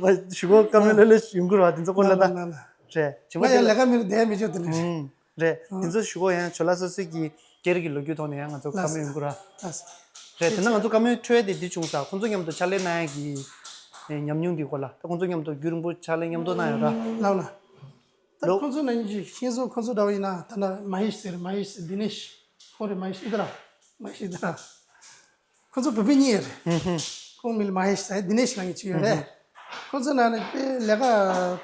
ལ་ཞུ་གོ་བཀའ་མོལ་ལ་ལ་ཡོང་གི་ར། དེ་ཚོ་ཁོ་ལ་ད། ལགས་ལ། རེད། ང་ཡང་ལས་ཀ་མི་རུ་བསྡད་མི་ཆོག་དེ་ནི་རེད། རེད། དེ་ཚོ་ཞུ་གོ་ཡང་ཇོ་ལགས་སོ་སོའི་གི་སྒེར་གྱི་ལོ་རྒྱུས་ཐོག་ནས་ཡང་ང་ཚོ་བཀའ་མོལ་ཡོང་གི་ར། ལགས་སོ། རེད། དེ་ན་ང་ཚོ་བཀའ་མོལ་འཕྲོས་ཏེ་འདི་བྱུང་ས། ཁོང་ཚོ་མཉམ་དུ་ཕྱག་ལས་གནང་ཡ་གི་ཉམས་མྱོང་འདི་སྐོར་ལ། ད་ཁོང་ཚོ་མཉམ་དུ་རྒྱུན་རིང་པོ་ཕྱག་ལས་མཉམ་དུ་གནང་ཡོད་ར། ལགས་ལ། ད་ལོ། ཁོང་ཚོ་ནང་བཞིན་ཤེས་སོང་། ཁོང་ཚོ་འདྲ་བ་ཡིན་ན་ད་ལྟ་མ་ཧེ་ཤི་ཟེར། མ་ཧེ་ཤི་ཟེར། དི་ནེ་ཤི། ཁོང་རེད། མ་ཧེ་ཤི་ཨི་ཏ་ར། མ་ཧེ་ཤི་ཨི་ཏ་ར། ཁོ་ཚོ་བོད་པ་གཉིས་རེད། ཁོང་མིང་ལ་མ་ཧེ་ཤི་ཟེར། དི་ནེ་ཤི་ལབ་མཁན་ཅིག་ཡོད་རེད། ཁོ་ཚོ་ནང་ནས་དཔེ་ལས་ཀ་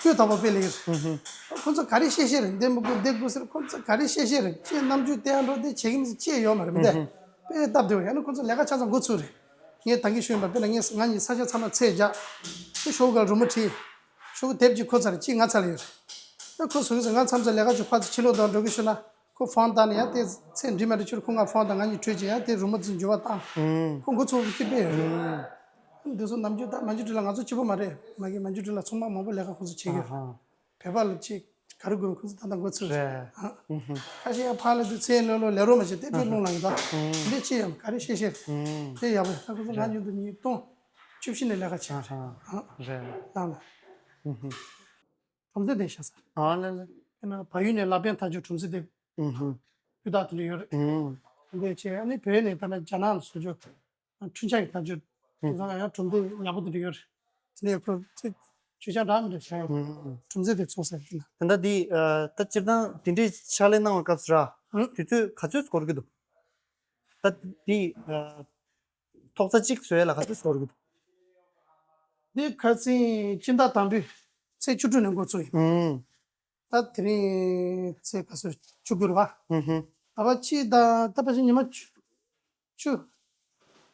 སྤུས་དག་པོ་དཔེ་ལེགས་རེད། ཁོ་ཚོ་ག་རེ་བཤད་བཤད་རེད། འདི་མི་དགོས་འདི་དགོས་ཟེར། ཁོ་ཚོ་ག་རེ་བཤད་བཤད་རེད། ཅི་རྣམ་འགྱུར་བསྟན་འགྲོ་དེ་བྱེད་ཀྱི་མི་ཅི་ཡོད་མ་རེད་མི་དེ། དཔེ་སྟབས་བདེ་བོ། ཡང་ན་ཁོ་ཚོ་ལས་ཀ་ཆ་ཚང་འགོ་ཚུགས་རེད། ངས་ད་གིན་ཞུས་པ་དཔེར་ན་ངས་ང་གཉིས་ས་ཆ་ཚང་མ་ཚད་བརྒྱབ། དེ་ཤོག་གུ་རུ་མོ་བྲིས། ཤོག་གུ་དེབ་གཅིག་ཁོ་ཚར་རེད། གཅིག་ང་ཚར་ཡོད་རེད། ད་ཁོ་ཟུག་ཟེར། ང་མཚམས་མཚམས་ལས་ཀ་ཅིག་ཕར་ཚུར་ཕྱི་ལོགས་དང་འགྲོ་གི་ཤོད་ན། ཁོ་ཕོན་བཏང་ནས་ཡང་དེ་ཚེ་འགྲིག་མ་འགྲིག་ཕྱིར་ཁོ་ང་ཕོན་བཏང་། ང་གཉིས་གྲོས་བྱས་ཡང་དེ་རུ་མོ་ཚོ་འགྱུར་བ་བཏང་། ཁོ་འགོ་ཚུགས་ཀྱི་དཔེ་ཡོད་རེད། འདི་ཚོ་ནམ་རྒྱུན་ད་མ་འཇུ་འདྲི་ལ་ང་ཚོ་གཅིག་པོ་མ་རེད། མ་གི་མ་འཇུ་འདྲི་ལ་ཚོང་པ་མང་པོ་ལས་ཀ་ཁོ་ཚོ་བྱེད་ཀྱི་ཡོད་རེད། བོད་པ་ལ་ཅིག་ག་རེ་དགོས་རེད། ཁོ་ཚོ་ད་ལྟ་འགོ་ཚུགས་རེད། ཁ་ཤས་ཡང་ཕར་ལ་དུས་ཚེ་ལོ་ལོ་ལས་རོགས་མ་བྱེད་དེ་དཔེ་རླུང་ལངས་ཡོད་ད། འདི་ཅི་ཡང་ག་རེ་བཤད་བཤད་རེད། དེ་ཡག་པོ་རེད། ད་ཁོ་ཚོ་ང་མཉམ་དུ་ཉིས་སྟོང་བཅུ་བཞི་ནས་ལས་ཀ་བྱས་རེད། རེད། ལགས་ལ། སྒྲོམ་རྩེ་དེ་བཞག་ས། ཨ་ལ་ལ། དཔེར་ན་བལ་ཡུལ་ནས་ལག་པས་འཐག་རྒྱུ་སྒྲོམ་རྩེ་དེ་སྤུས་དག་དེ་འདྲ་ཡོད་རེད། དེ་འདྲ་བྱས་ཨ་ནི་བོད་ནས་ད་ལྟ་རྒྱ་ནག་ལ་བཟོ་རྒྱུ་འཕྲུལ་ཆས་ཀྱི་འཐག་རྒྱུ་དེ་ཚོ་ཡང་སྒྲོམ་རྩེ་ཡག་པོ་དེ་འདྲ་ཡོད་རེད། དེ་འདྲ་ཡོད་ཁོ་ཚོས་བརྗོད་བྱ་འདྲ་མི་འདྲ་བྱས་ཡོད་རེད། སྒྲོམ་རྩེ་དེ་ཚོང་ས་ཡིན་ན། ད་ལྟ་འདི་ད་སྤྱིར་བཏང་དེ་འདྲའི་ཕྱག་ལས་གནང་བའི་སྐབས་སུ་ར་དུས་ཚོད་ག་ཚོད་འགོར་གྱི་འདུག་ད་འདི་ཐོག་ཚད་གཅིག་བཟོ་ཡ་ལ་ག་ཚོད་འགོར་གྱི་འདུག་འདི་ཁ་སང་སྤྱི་ཟླ་དང་པོའི་ཚེས་བཅུ་དྲུག་ནས་འགོ་ཚུགས་ཡིན། ད་དེ་རིང་ཚེས་ག་ཚོད་བཅུ་དགུ་རེད་པ། ད་བར་གཅིག་དང་ད་ཕལ་ཆེར་ཉི་མ་བཅུ་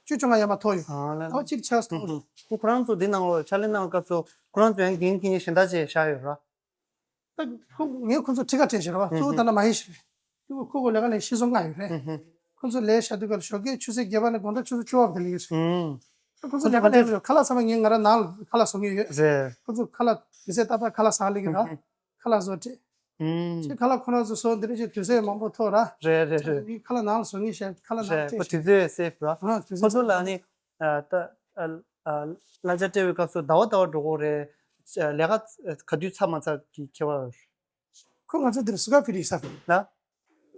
བཅུ། བཅུ་བཅོ་ལྔ་ཡར་མར་མཐོ་ཡོད། ཨ་ལ་ལ། ད་སྤྱིར་ཆགས་སུ་མཐོ་བ་རེད། ཁོ་ཁོ་རང་ཚོ་འདི་ནང་ལོགས་ཕྱག་ལས་གནང་བའི་སྐབས་སུ་ཁོ་རང་ཚོ་ཡང་འགན་འཁྱེར་མཁན་གཞན་དག་ཅིག་བཞག་ཡོད་ར། ད་ཁོ་ངས་ཁོ་ཚོ་ཁྲི་ཁ་སྤྲད་བཞག་ར། གཙོ་བོ་ད་ལྟ་མ་ཧེ་ཤི་རེད། ཁོ་ཁོ་ལས་ཀ་ལས་ཤི་སོང་ལྔ་ཡོད་རེད། ཁོ་ཚོ་ལས་བྱ་དུས་སྐབས་ཞོགས་ཀས་ཆུ་ཚོད་བརྒྱད་པ་ནས་དགོང་དག་ཆུ་ཚོད་བཅུ་པ་བར་དུ་ལས་ཀ་བྱེད། ཁོ་ཚོ་ལས་ཀ་ལས་རེད། ཁ་ལག་ཚང་མ་ངས་ང་རང་ནང་ལ་ཁ་ལག་བཟོ་མཁན་ཡོད། རེད། ཁོ་ཚོ་ཁ་ལག་དུས་ཚོད་ཏག་ཏག་ཁ་ལག་ཟ་ལས་ཀྱི་ར། ཁ་ལག་བཟོ་སྤྲད། ཨུམ། ཅིག་ཁ་ལག་ཁོ་རང་ཚོ་བཟོ་འདི་འདྲ་ཅིག་དུས་ཚོད་མང་པོ་ཐོག་ར། རེད་རེད་རེད། ངས་ཁ་ལག་ནང་ལ་བཟོ་ངེས་བཤད་ཁ་ལག་ནང་རེད། ཁོ་སྤྲད། དུས་ཚོད་སེབ་ར། ཨ་དུས་ཁོ་ཚོ་ཚོད་ལ་ནི་ཨ་ད་ཨ་ཨ་གླ་ཆ་སྤྲད་པའི་སྐབས་སུ་ཟླ་བ་ཟླ་བ་འགྲོ་གི་རེད། ལས་ཀ་ག་དུས་ཚར་མ་ཚར་གྱི་ཁྱད་པར། ཁོ་ང་ཚོ་འདིར་སུ་ག་ཕི་རི་ས་ལ།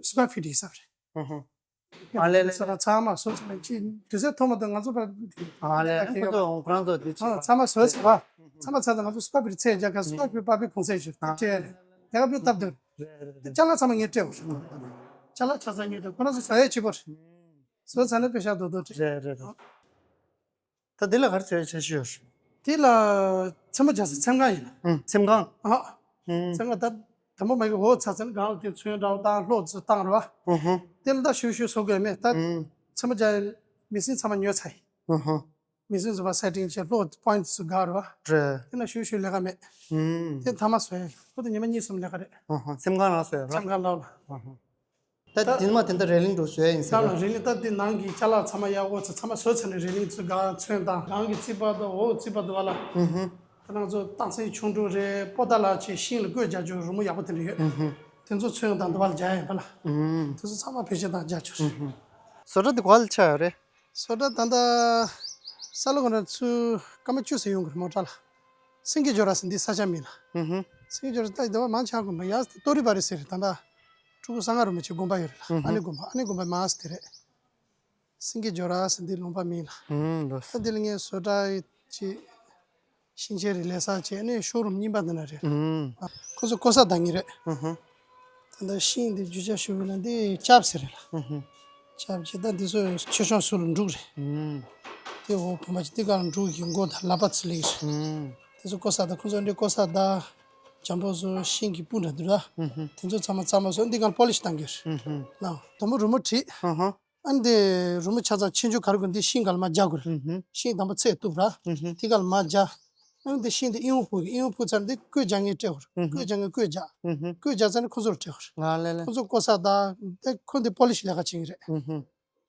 སུ་ག་ཕི་རི་ས་རེད། ཨ་ལེ་ལེ། ས་ལ་ཚང་མ་སོ་སོ་ལ་ཅི་དུས་ཚོད་ཐོག་མ་དང་ང་ཚོ་ཕར། ཨ་ལེ་ལེ། ཁོ་ཚོ་ཁོ་རང་ཚོ་དུས་ཚོད། ཚང་མ་སོ་སོ་བ། ཚང་མ་ཚར་ཚར་ང་ཚོ་སུ་ག་ཕི་རི་ཚད་རྒྱག་ག་སུ་ག་ཕི་རི་པ་པི་གུང་སེ་ཞུ་ཏེ་ལས་ཀ་ཕི་སྟབས་བདེ། རེད་རེད་རེད། ཅ་ལག་ཚང་མ་ངས་སྤྲད་འོ། ཅ་ལག་ཆ་ཚང་ངས་སྤྲད། ཁོ་རང་ཚོ་ཟ་ཡས་ཕྱི་པོ་རེད། སོ་ཚ་ནས་པེ་ཤ་རྡོ་རྡོ་སྤྲད། རེད་རེད་རེད། ད་འདི་ལ་ག་རེ་བྱས་བྱས་ཤི་ཡོད། དེ་ལ་ཚེར་མ་རྒྱག་ས་ཚེམ་ཁང་ཡིན། ཨུམ། ཚེམ་ཁང་། ཨ། ཨུམ། ཚེམ་ཁང་ད་དང་པོ་མ་གི་འོ་ཚ་ཚ་ནི་གང་ལ་དེ་ཚོན་འདྲ་བོ་བཏང་ལྷོ་ཚུ་བཏང་ར་བ། ཨུ་ཧུ། དེ་ལ་ད་ཤུ་ཤུ་བཟོ་དགོས་མེད་ད། ཨུམ། ཚེར་མ་རྒྱག་མི་སྲིན་ཚང་མ་ཉོས་ཚར་ཡིན། ཨུ་ཧུ། མི་སྲིན་བཟོ་བ་སེ་ཊིང་བྱས་ལྷོ་པོ་ཡིན་ཚུ་ག་ར་བ། རེད། དེ་ན་ཤུ་ཤུ་ལས་ཀ་མེད། ཨུམ། དེ་མཐའ་མ་བཟོས་ཡིན། ཁོ་ད་ཉི་མ་གཉིས་གསུམ་ལས་ཀ་རེད། ཨུ་ཧུ། ཚེམ་ཁང་ནང་བཟོས་ར། ཚེམ་ཁང་ལ་བ། ཨུ་ཧུ། ད་དེ་མ་དེ་འདྲ་རེ་ལིང་འགྲོ་བཟོས་ཡིན་ཟེར་ད་ལ་རེ་ལིང་ད་དེ་ནང་གི་ཅ་ལག་ཚང་མ་གཡར་འོ་ཚ་ཚང་མ་བཟོས་ཚར་ནས་རེ་ལིང་ཚུ་ག་ཚོན་དང་གང་གི་རྩིག་པ་དང་འོ་རྩིག་པ་དུ་བ་ལ། ཧུམ་ཧུམ། ད་ནང་ཚོ་སྟག་སེང་ཆུང་འབྲུ་རེ་པོ་ཏ་ལ་ཆེ་ཤིང་ལ་བཀོད་རྒྱག་རྒྱུ་རི་མོ་ཡག་པོ་དེ་འདྲ་ཡོད། ཧུམ་ཧུམ། དེ་ཚོ་ཚོན་དང་དུ་བ་ལ་རྒྱག་ཡིན་པ་ལ། ཧུམ། དེ་ཚོ་ཚང་མ་བེད་སྤྱོད་དང་རྒྱག་རྒྱུ་རེད། ཧུམ་ཧུམ། བཟོ་གྲྭ་དེ་ག་ལ་ཆགས་ཡོད་རེད། བཟོ་གྲྭ་ད་ལྟ་ས་ལ་ཁོ་ན་ཚུ་སྐར་མ་བཅུ་ཙམ་ཡོང་གི་རེད་མོ་ཊ་ལ། སེང་གེ་ཇོ་ར་ཟེར་འདི་ས་ཆ་མིང་ལ། ཧུམ་ཧུམ། སེང་གེ་ཇོ་ར་ད་ཡིན་ད་བ་མང་ཆགས་དགོན་པ་ཡ་ཏོ་རི་བ་རི་ཟེར་རེད་ད་ལྟ། ཕྲུ་གུ་གསང་སྔགས་རིན་པོ་ཆེ་དགོན་པ་ཡོད་རེད་ལ། ཧུམ་ཧུམ། ཨ་ནི་དགོན་པ་ཨ་ནི་དགོན་པ་མང་ཟེར་དེ་རེད། སེང་གེ་ཇོ་ར་ཟེར་འདི་ལུང་པ་མིང་ལ། ཧུམ་ལོ། ད་འདི་ལ་ངས་བཟོ་གྲྭ་ཡི་ཅི། ཤིང་ཆས་རིགས་ལས་ས་བྱས་ཨ་ནི་ཤོ་རུམ་གཉིས་པ་འདི་ན་རེད། ཧུམ། ཁོ་ཚོ་ཀོ་ས་ད་ངེས་རེད། ཧུམ་ཧུམ། ད་ལྟ་ཤིང་འདི་རྒྱུ་ཆ་ཞུ་བས་ན་འདི་ལྕགས་ཟེར་རེད་ལ། ཧུམ་ཧུམ། ལྕགས་བྱས་ད་འདི་ཚོ་མཆོད་བཤམས་སུ་ལ་འབྲུག་རེད། ཧུམ། དེ་འོ་བུ་མ་ཅི་འདི་ག་ལ་འབྲུག་གི་མགོ་དང་ལག་པ་ཚུ་ལེགས་རེད། ཧུམ། དེ་ཚོ་ཀོ་ས་ད་ཁོ་ཚོ་འདི་ཀོ་ས་ད་འཇམ་པོ་བཟོ་ཤིང་གི་སྤུ་འདྲ་འདུག་ར། ཧུམ་ཧུམ། དེ་ཚོ་ཚང་མ་གཙང་མ་བཟོ་འདི་ག་ལ་པོ་ལི་ཤི་བཏང་གི་རེད། ཧུམ་ཧུམ། ལ་དོམ་པོ་རི་མོ་བྲིས། ཧུམ་ཧུམ། ཨ་ནི་དེ་རི་མོ་ཆ་ཚང་ཆེ་ཆུང་ག་རེ་དགོས་འདི་ཤིང་ག་ལ་མ་རྒྱག་དགོས་རེད། ཧུམ་ཧུམ། ཤིང་དང་པོ་ཚད་གཏུབ་ར། ཧུམ་ཧུམ། དེ་ག་ལ་མ་རྒྱག་ཨ་ནི་དེ་ཤིང་དེ་ཨིན་བོ་ཕུ་གི་ཨིན་བོ་ཕུ་ཚར་འདི་བཀོད་རྒྱག་ངེས་སྤྲད་དགོས་རེད། ཧུམ་ཧུམ། བཀོད་རྒྱག་ངེས་བཀོད་རྒྱག་ཧུམ་ཧུམ། བཀོད་རྒྱག་ཚར་ནི་ཁོ་ཚོར་སྤྲད་དགོས་རེད། ང་ལེ་ལེ། ཁོ་ཚོ་ཀོ་ས་ད་དེ་ཁོ་འདི་པོ་ལི་ཤི་ལས་ཀ་བྱེད་ངེས་རེད། ཧུམ་ཧུམ།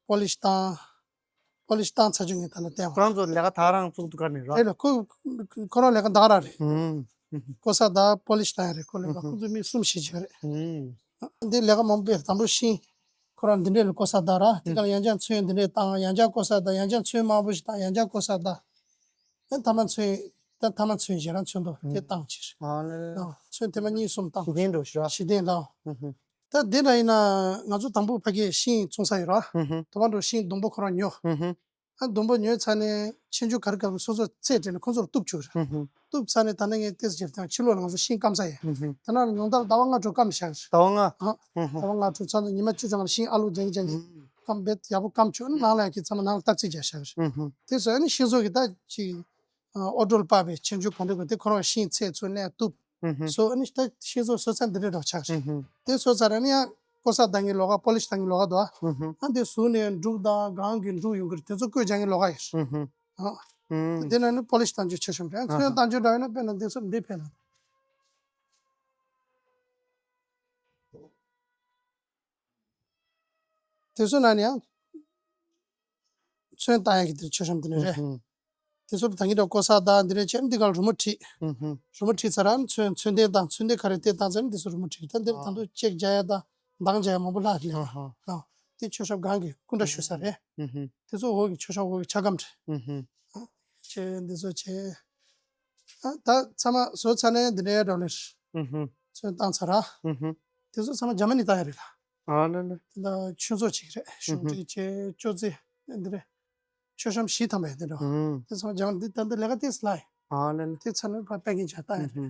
པོ་ལི་ཤི་བཏང་། པོ་ལི་ཤི་བཏང་ཚར་རྒྱུ་ངས་ད་ལ་བསྟན་བ། ཁོ་རང་ཚོ་ལས་ཀ་ད་རང་བཙུགས་འདུག་ག་ནི་ར། ཨེ་ལ་ཁོ་ཁོ་རང་ལས་ཀ་ད་ག་རང་རེད། ཧུམ་ཧུམ། ཀོ་ས་ད་པོ་ལི་ཤི་བཏང་ཡ་རེད་ཁོ་ལས་ཀ་ཧུམ་ཧུམ། ཁོ་ཚོ་མི་གསུམ་ཞིག་བྱེད་རེད། ཧུམ། འདི་ལས་ཀ་མང་པོ་དཔེ་དང་པོ་ཤིང་། ཁོ་རང་འདི་འདྲས་ལ་ཀོ་ས་ད་ར་དེ་ག་ལ་ཡང་ཅང་ཚོན་འདི་འདྲས་བཏང་ཡང་ཅང་ཀོ་ས་ད་ཡང་ཅང་ཚོན་མང་པོ་ཞིག་བཏང་ཡང་ཅང་ཀོ་ས་ད། ཨ་ཐ་མ་ཚོན། ད་ཐ་མ་ཚོན་ཞེ་རང་ཚོན་པོ་དེ་བཏང་ཕྱིར། ཨ་ལེ་ལེ། ཨ་ཚོན་ཐེངས་མ་གཉིས་གསུམ་བཏང་། ཞི་བདེ་འགྲོ་ཞུ་ར། ཞི་བདེ་ལ། ཧུམ་ཧུམ། ད་འདི་འདྲ་ཡིན་ན་ང་ཚོ་དང་པོ་ཕ་གིའི་ཤིང་བཙོང་ས་ཡོད་ར། ཧུམ་ཧུམ། དོ་བ་འགྲོ་ཤིང་སྡོང་པོ་ཁོ་རང་ཉོ། ཧུམ་ཧུམ། ཨ་སྡོང་པོ་ཉོས་ཚར་ནས་ཆེ་ཆུང་ག་རེ་ག་རེ་སོ་སོ་ཚད་སྤྲད་ནས་ཁོ་ཚོར་གཏུབ་བཅུག་ར། ཧུམ་ཧུམ། གཏུབ་ཚར་ནས་ད་ནས་ངས་ཏེས་བྱེད་དང་ཕྱི་ལོགས་ལ་ང་ཚོ་ཤིང་སྐམ་ས་ཡིན། ཧུམ་ཧུམ། ད་ནང་ལ་ཉུང་མཐར་ཟླ་བ་ལྔ་དྲུག་སྐམ་བཞག་ར། ཟླ་བ་ལྔ། ཨ། ཧུམ་ཧུམ། ཟླ་བ་ལྔ་དྲུག་ཚར་ནས་ཉི་མ་བཅུ་ཙམ་ལ་ཤིང་ཨ་ལུ་རྒྱག་གི་རྒྱག་གི། ཧུམ། སྐམ་བེད་ཡག་པོ་སྐམ་བཅུག་ནང་ལ་ཡག་གི་ཚང་མ་ནང་ལ་བཏབ་རྩིས་རྒྱག་བཞག་ར། ཧུམ་ཧུམ། དེ་ཚོ་ཨ་ནི་ཤིང་བཟོ་གི་ད་ཅིག་ཨོ་ཌར་པ་བའི་ཆེ་ཆུང་ག་འདྲ་དགོས་དེ་ཁོ་རང་ཤིང་ཚད་ཚུར་ནས་གཏུབ། ཧུམ་ཧུམ། བཟོ་ཨ་ནི་ད་ཤིང་བཟོ་བཟོ་ཚར་འདི་འདྲས་འགྲོ་ཆགས་རེད། ཧུམ་ཧུམ། དེ་བཟོ་ཚར་ཨ་ནི་ཡང་ཀོ་ས་བཏང་གི་ལོགས་ཀ་པོ་ལི་ཤི་བཏང་གི་ལོགས་ཀ་དོ། ཧུམ་ཧུམ། ཨ་འདི་བཟུང་ནས་འབྲུག་དང་གང་གི་འབྲུག་ཡོང་གི་རེད་དེ་ཚོ་བཀོད་རྒྱག་གི་ལོགས་ཀ་ཡོད། ཧུམ་ཧུམ། ཨ། ཧུམ། དེ་ནས་ནི་པོ་ལི་ཤི་བཏང་རྒྱུ་ཆེ་ཤོས་རེད། ཨ་ཚོན་ཧ། བཏང་རྒྱུ་འདྲ་ཡོད་ན་དཔེར་ན་འདི་ཚོ་འདི་ཕན་ན། དེ་ཚོ་ན་ནི་ཡང་ཚོན་བཏང་ཡག་གི་དེ་ཆོ་འཆམ་དེ་ནི་རེད། ཧུམ་ཧུམ། དེ་ཚོ་ད་གིན་འདྲ་ཀོ་ས་དང་འདི་རེ་བྱས་ནས་འདི་གར་རི་མོ་བྲིས། ཧུམ་ཧུམ། རི་མོ་བྲིས་ཚར་ར་ཚོན་ཚོན་ལྡན་དང་ཚོན་ལྡན་ག་རེ་དེ་བཏང་ཚར་ནས་འདི་ཚོ་རི་མོ་བྲིས། ད་འདིར་ད་དུང་ཅེག་རྒྱག་ཡག་དང་འདང་རྒྱག་ཡག་མང་པོ་ལྷག་རེད། ཧ་ཧ། ཨ་དེ་ཆོ་འཆམ་སྒང་གི་སྐུ་འདྲ་ཞུ་ས་རེད། ཧུམ་ཧུམ། དེ་ཚོ་འོག་གི་ཆོ་འཆམ་འོག་གི་ཆ་སྒམ་རེད། ཧུམ་ཧུམ། ཨ་ཅེ་འདི་ཚོ་ཅེ། ཨ་ད་ཚང་མ་བཟོ་ཚར་ནས་འདི་འདྲའི་འགྲོ་ལེར། ཧུམ་ཧུམ། ཚོན་བཏང་ཚར་ར། ཧུམ་ཧུམ། དེ་ཚོ་ཚང་མ་འཇར་མ་ནི་བཏང་ཡ་རེད་ལ། ཨ་ལེ་ལེ། དེ་འདྲ་ཆུ་མཛོད་ཅིག་རེད། ཧུམ་ཧུམ། གཞུང་འབྲེལ་བྱས་ཅོ་ཙེ་འདི་རེད། མཆོད་བཤམས་བཞི་ཐམ་པ་ཡོད་དེ་འདྲ། ཧུམ། དེ་ཚང་མ་སྦྱངས་འདི་ད་འདི་ལས་ཀ་ཏོག་ཙམ་ལྷག་ཡོད། ཨ་ལེ་ལེ། དེ་ཚར་ནས་ཕར་པེ་ཀིང་བྱས་བཏང་ཡོད་རེད། ཧུམ་ཧུམ།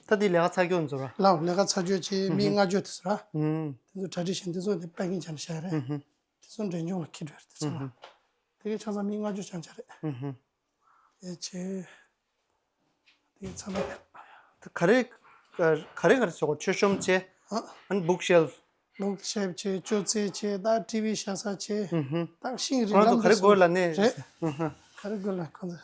ད་འདི་ལས་ཀ་ཚར་རྒྱུ་ཡིན་ཚོ་ར། ལགས་ལས་ཀ་ཚར་རྒྱུ་བྱས་མི་ལྔ་བཅུ་དེ་ཚོ་ར། ཧུམ་ཧུམ། དེ་ཚོ་གྲ་སྒྲིག་བྱས་འདི་ཚོ་དེ་པེ་ཀིང་བྱས་ནས་བཞག་རེད། ཧུམ་ཧུམ། དེ་ཚོ་འབྲས་ལྗོངས་ལ་འཁྱེར་འགྲོ་ཡོད་རེད་དེ་ཚོ་ལ། ཧུམ་ཧུམ། དེ་གའི་ཆ་ཚང་མི་ལྔ་བཅུ་ཆང་ཆ་རེད། ཧུམ་ཧུམ། ཨེ་ཆེ། དེ་ཚང་མ། ད་ག་རེ་ག་རེ་ག་རེ་བཟོ་དགོས། མཆོད་བཤམས་བྱས། ཨ། ཨན་བུག་ཤེལ་ཕི། ལུང་ཞབས་བྱས། ཅོག་ཙེ་བྱས། ད་ཊི་ཝི་ཤ་ས་བྱས། ཨུ་ཧུམ། ད་ཤིང་རིགས་ཁོང་ཚོ་ལམ་ག་རེ་དུ་དགོས་ལ་གནས། རེད། ཨུ་ཧུམ། ག་རེ་དགོས་ལ་ཁོང་ཚོ།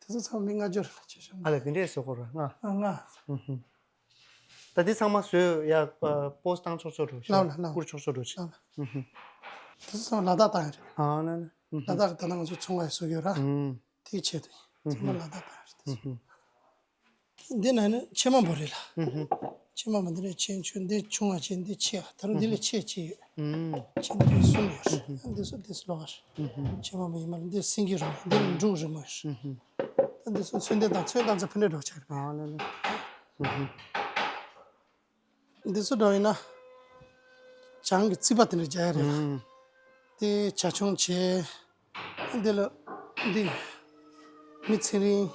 དེ་ཚོ་ཚང་མ་མི་ལྔ་བཅུ་རེ་ལ་བྱས་བྱུང་། ཨ་ལས་དེ་འདྲས་བཟོ་དགོས་ར་ང་། ཨ་ང་། ཨུ་ཧུམ། ད་འདི་ཚང་མ་བཟོས་ཡ། པོ་སི་བཏང་ཆོག་ཆོག་འགྲོ་ཤག་ལགས་ལགས་ལགས། བསྐུར་ཆོག་ཆོག་འགྲོ་ཤག་ལགས་ལགས། ཨུ་ཧུམ། དེ་ཚོ་ཚང་མ་ལ་དྭགས་བཏང་ཡ་རེད། ཨ་ལ་ལ། ཨུ་ཧུམ། ལ་དྭགས་གི་ད་ལྟ་ང་ཚོ་ཚོང་བ་ཡི་བཟོ་གི་ཡོད་ར། ཨུ་ཧུམ། དེའི་ཆེད་དུ་ཡིན། ཚང་མ་ལ་དྭགས་བཏང་ཡ་རེད། ཨུ་ཧུམ། འདི་ན་ནི་ཕྱེ་མ་འབོ་རེད་ལ། ཨུ་ཧུམ། ཕྱེ་མ་འབོ་འདི་རེད། ཕྱེ་མཆུ་འདི་ཆུང་བ་བྱས། འདི་ཆེ་བ། ད་རུང་འདི་ལས་ཆེ་ཆེ་ཡོད། ཨུ་ཧུམ། ཆེ་འདི་གསུམ་ཡོད་རེད། འདི་སུ་འདི་སུ་ལོག་རེད། ཨུ་ཧུམ། ཕྱེ་མ་འབོ་ཡིན་མ་ལ་འདི་སེང་གེ་རུ། འདི་ལ་འབྲུག་རི་མོ་ཡོད་རེད། ཨུ་ཧུམ། ད་འདི་སུ་ཚོན་ལྡན་དང་ཚོན་དང་ཚོ་ཕུ་འདྲ་འགྲོ་ཆགས་རེད། ཨ་ལ་ལ། ཨུ་ཧུམ། འདི་ཚོ་འདྲ་ཡིན་ན། བྱང་གི་རྩིག་པ་དེ་འདྲ་རྒྱག་ཡ་རེད་ལ། ཨུམ། དེ་བྱ་ཁྱུང་བྱས། འདི་ལ་འདི་མི་ཚེ་རིང་།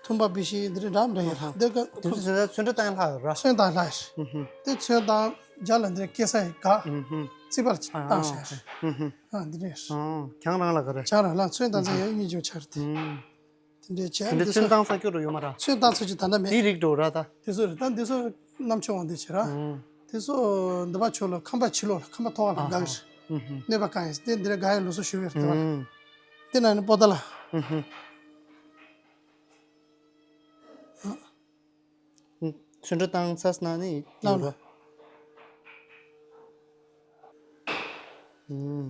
ཐུམ་པ་བི་ཤི་འདི་འདྲ་འདྲ་མི་འདྲ་ཡོད་ལ། ཨ་ཧ། འདི་ག་དེ་ཚོ་ཚོན་ཚོན་ཁྲ་བཏང་ཡ་ལྷག་ཡོད་ར། ཚོན་བཏང་ལྷག་ཡོད། ཨུ་ཧུམ། དེ་ཚོན་བཏང་རྒྱ་ལ་འདི་སྐྱེ་ས་ཡི་ག་ཨུ་ཧུམ། རྩིག་པ་ལ་ཨ་བཏང་ཨ་བཞག་ཡོད། ཨུ་ཧུམ། ཨ་འདི་འདྲ་ཡོད། ཨ་རྒྱང་རིང་ལ་ག་རེ། རྒྱང་རིང་ལ་ཚོན་བཏང་ཚེ་ཡ་གཉིས་ཅུང་ཆགས་རེད་དེ། ཨུམ། དེ་འདྲའི་བྱས། དེ་འདྲའི་འདི་ཚོ་ཚོན་བཏང་ས་སྐྱོ་རུ་ཡོད་མ་ར། ཚོན་བཏང་ས་ཅིག་ད་ལྟ་མེད། དེའི་རིགས་འགྲོ་ར་ད། དེ་ཚོ་རེད། ད་འདི་ཚོ་གནམ་ཆུ་འོང་དུས་བྱས་ར། ཨང་། དེ་ཚོ་འདི་པ་ཆུ་ལོག་ཁམས་པ་ཕྱི་ལོགས་ལ་ཁམས་པ་ཐོག་ལ་ཨ་དགའ་གི་རེད། ཨུ་ཧུ། གནོད་པ་གང་ཡིན་དེ་འདི་ར་དགའ་ཡ་ལུགས་སྲོལ་ཞུ་གི་རེད་དེ་བ་ལ། ཨང་། དེ་ན་ནི་པོ་ཏ་ལ། ཨུ་ཧུ། ཨ། ཚོན་ཁྲ་བཏང་ཚར་སོང་ན་ནི་ལགས་ལགས། ཨུམ།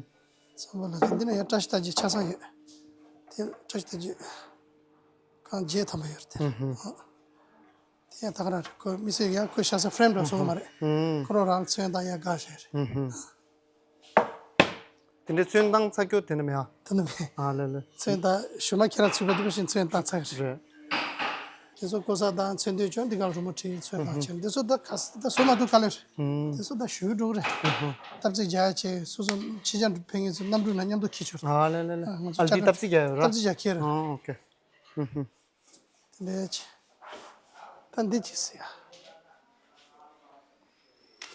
ཚང་མ་ལ་འདི་ན་ཡང་བཀྲ་ཤིས་རྟགས་བརྒྱད་ཆ་ཚང་ཡོད། དེ་བཀྲ་ཤིས་རྟགས་བརྒྱད་གང་བརྒྱད་ཐམ་པ་ཡོད་རེད་དེ། ཨུ་ཧུ། ཨ། དེ་ཡང་ད་ག་རང་རེད། ཁོ་མི་སེར་ཡང་ཁོས་ཤ་ས་ཧྥ་རེམ་འདྲ་བཟོ་གི་མ་རེད། ཨུ་ཧུ། ཁོ་རང་རང་ཚོན་བཏང་ཡ་དགའ་ཤ་རེད། ཨུ་ཧུ། དེ་འདྲའི་ཚོན་བཏང་ཚ་སྐྱོ་དེ་འདྲ་མེད་ཨ། དེ་འདྲ་མེད། ཨ་ལེ་ལེ། ཚོན་བཏང་ཞུ་མ་ཁྱེད་རང་ཚུད་པ་དེ་བཞིན་ཚོན་བཏང་ཚ་གི་རེད། རེད། དེ་ཚོ་ཀོ་ས་དང་ཚོན་མདོས་ཅོ་འདི་ག་རུ་མོ་བྲིས་ཚོན་བཏང་ཨུ་ཧུ། ཆེན་འདི་ཚོ་ད་ག་ས་ད་བཟོ་མ་ཐུབ་ག་ལེར། ཨུ། དེ་ཚོ་ད་ཞུ་འགྲོ་གི་རེད། ཨུ་ཧུ། སྟབས་ཚིག་རྒྱག་ཡ་བྱས་སོ་སོ་ཕྱི་རྒྱ་འགྲོ་ཕན་ངེས་ཚོ་གནམ་གྲུ་ན་མཉམ་དུ་འཁྱེར་ཆོག་ཨ་ལེ་ལེ་ལེ། ང་ཚོ་ཨ་འདི་སྟབས་ཚིག་རྒྱག་ཡོད་ར། སྟབས་ཚིག་རྒྱག་ཁྱེར། ཨ་ཨོ་ཁེ། ཨུ་ཧུ། འདི་ཅི། ད་འདི་ཅི་ཟེར་ཡ།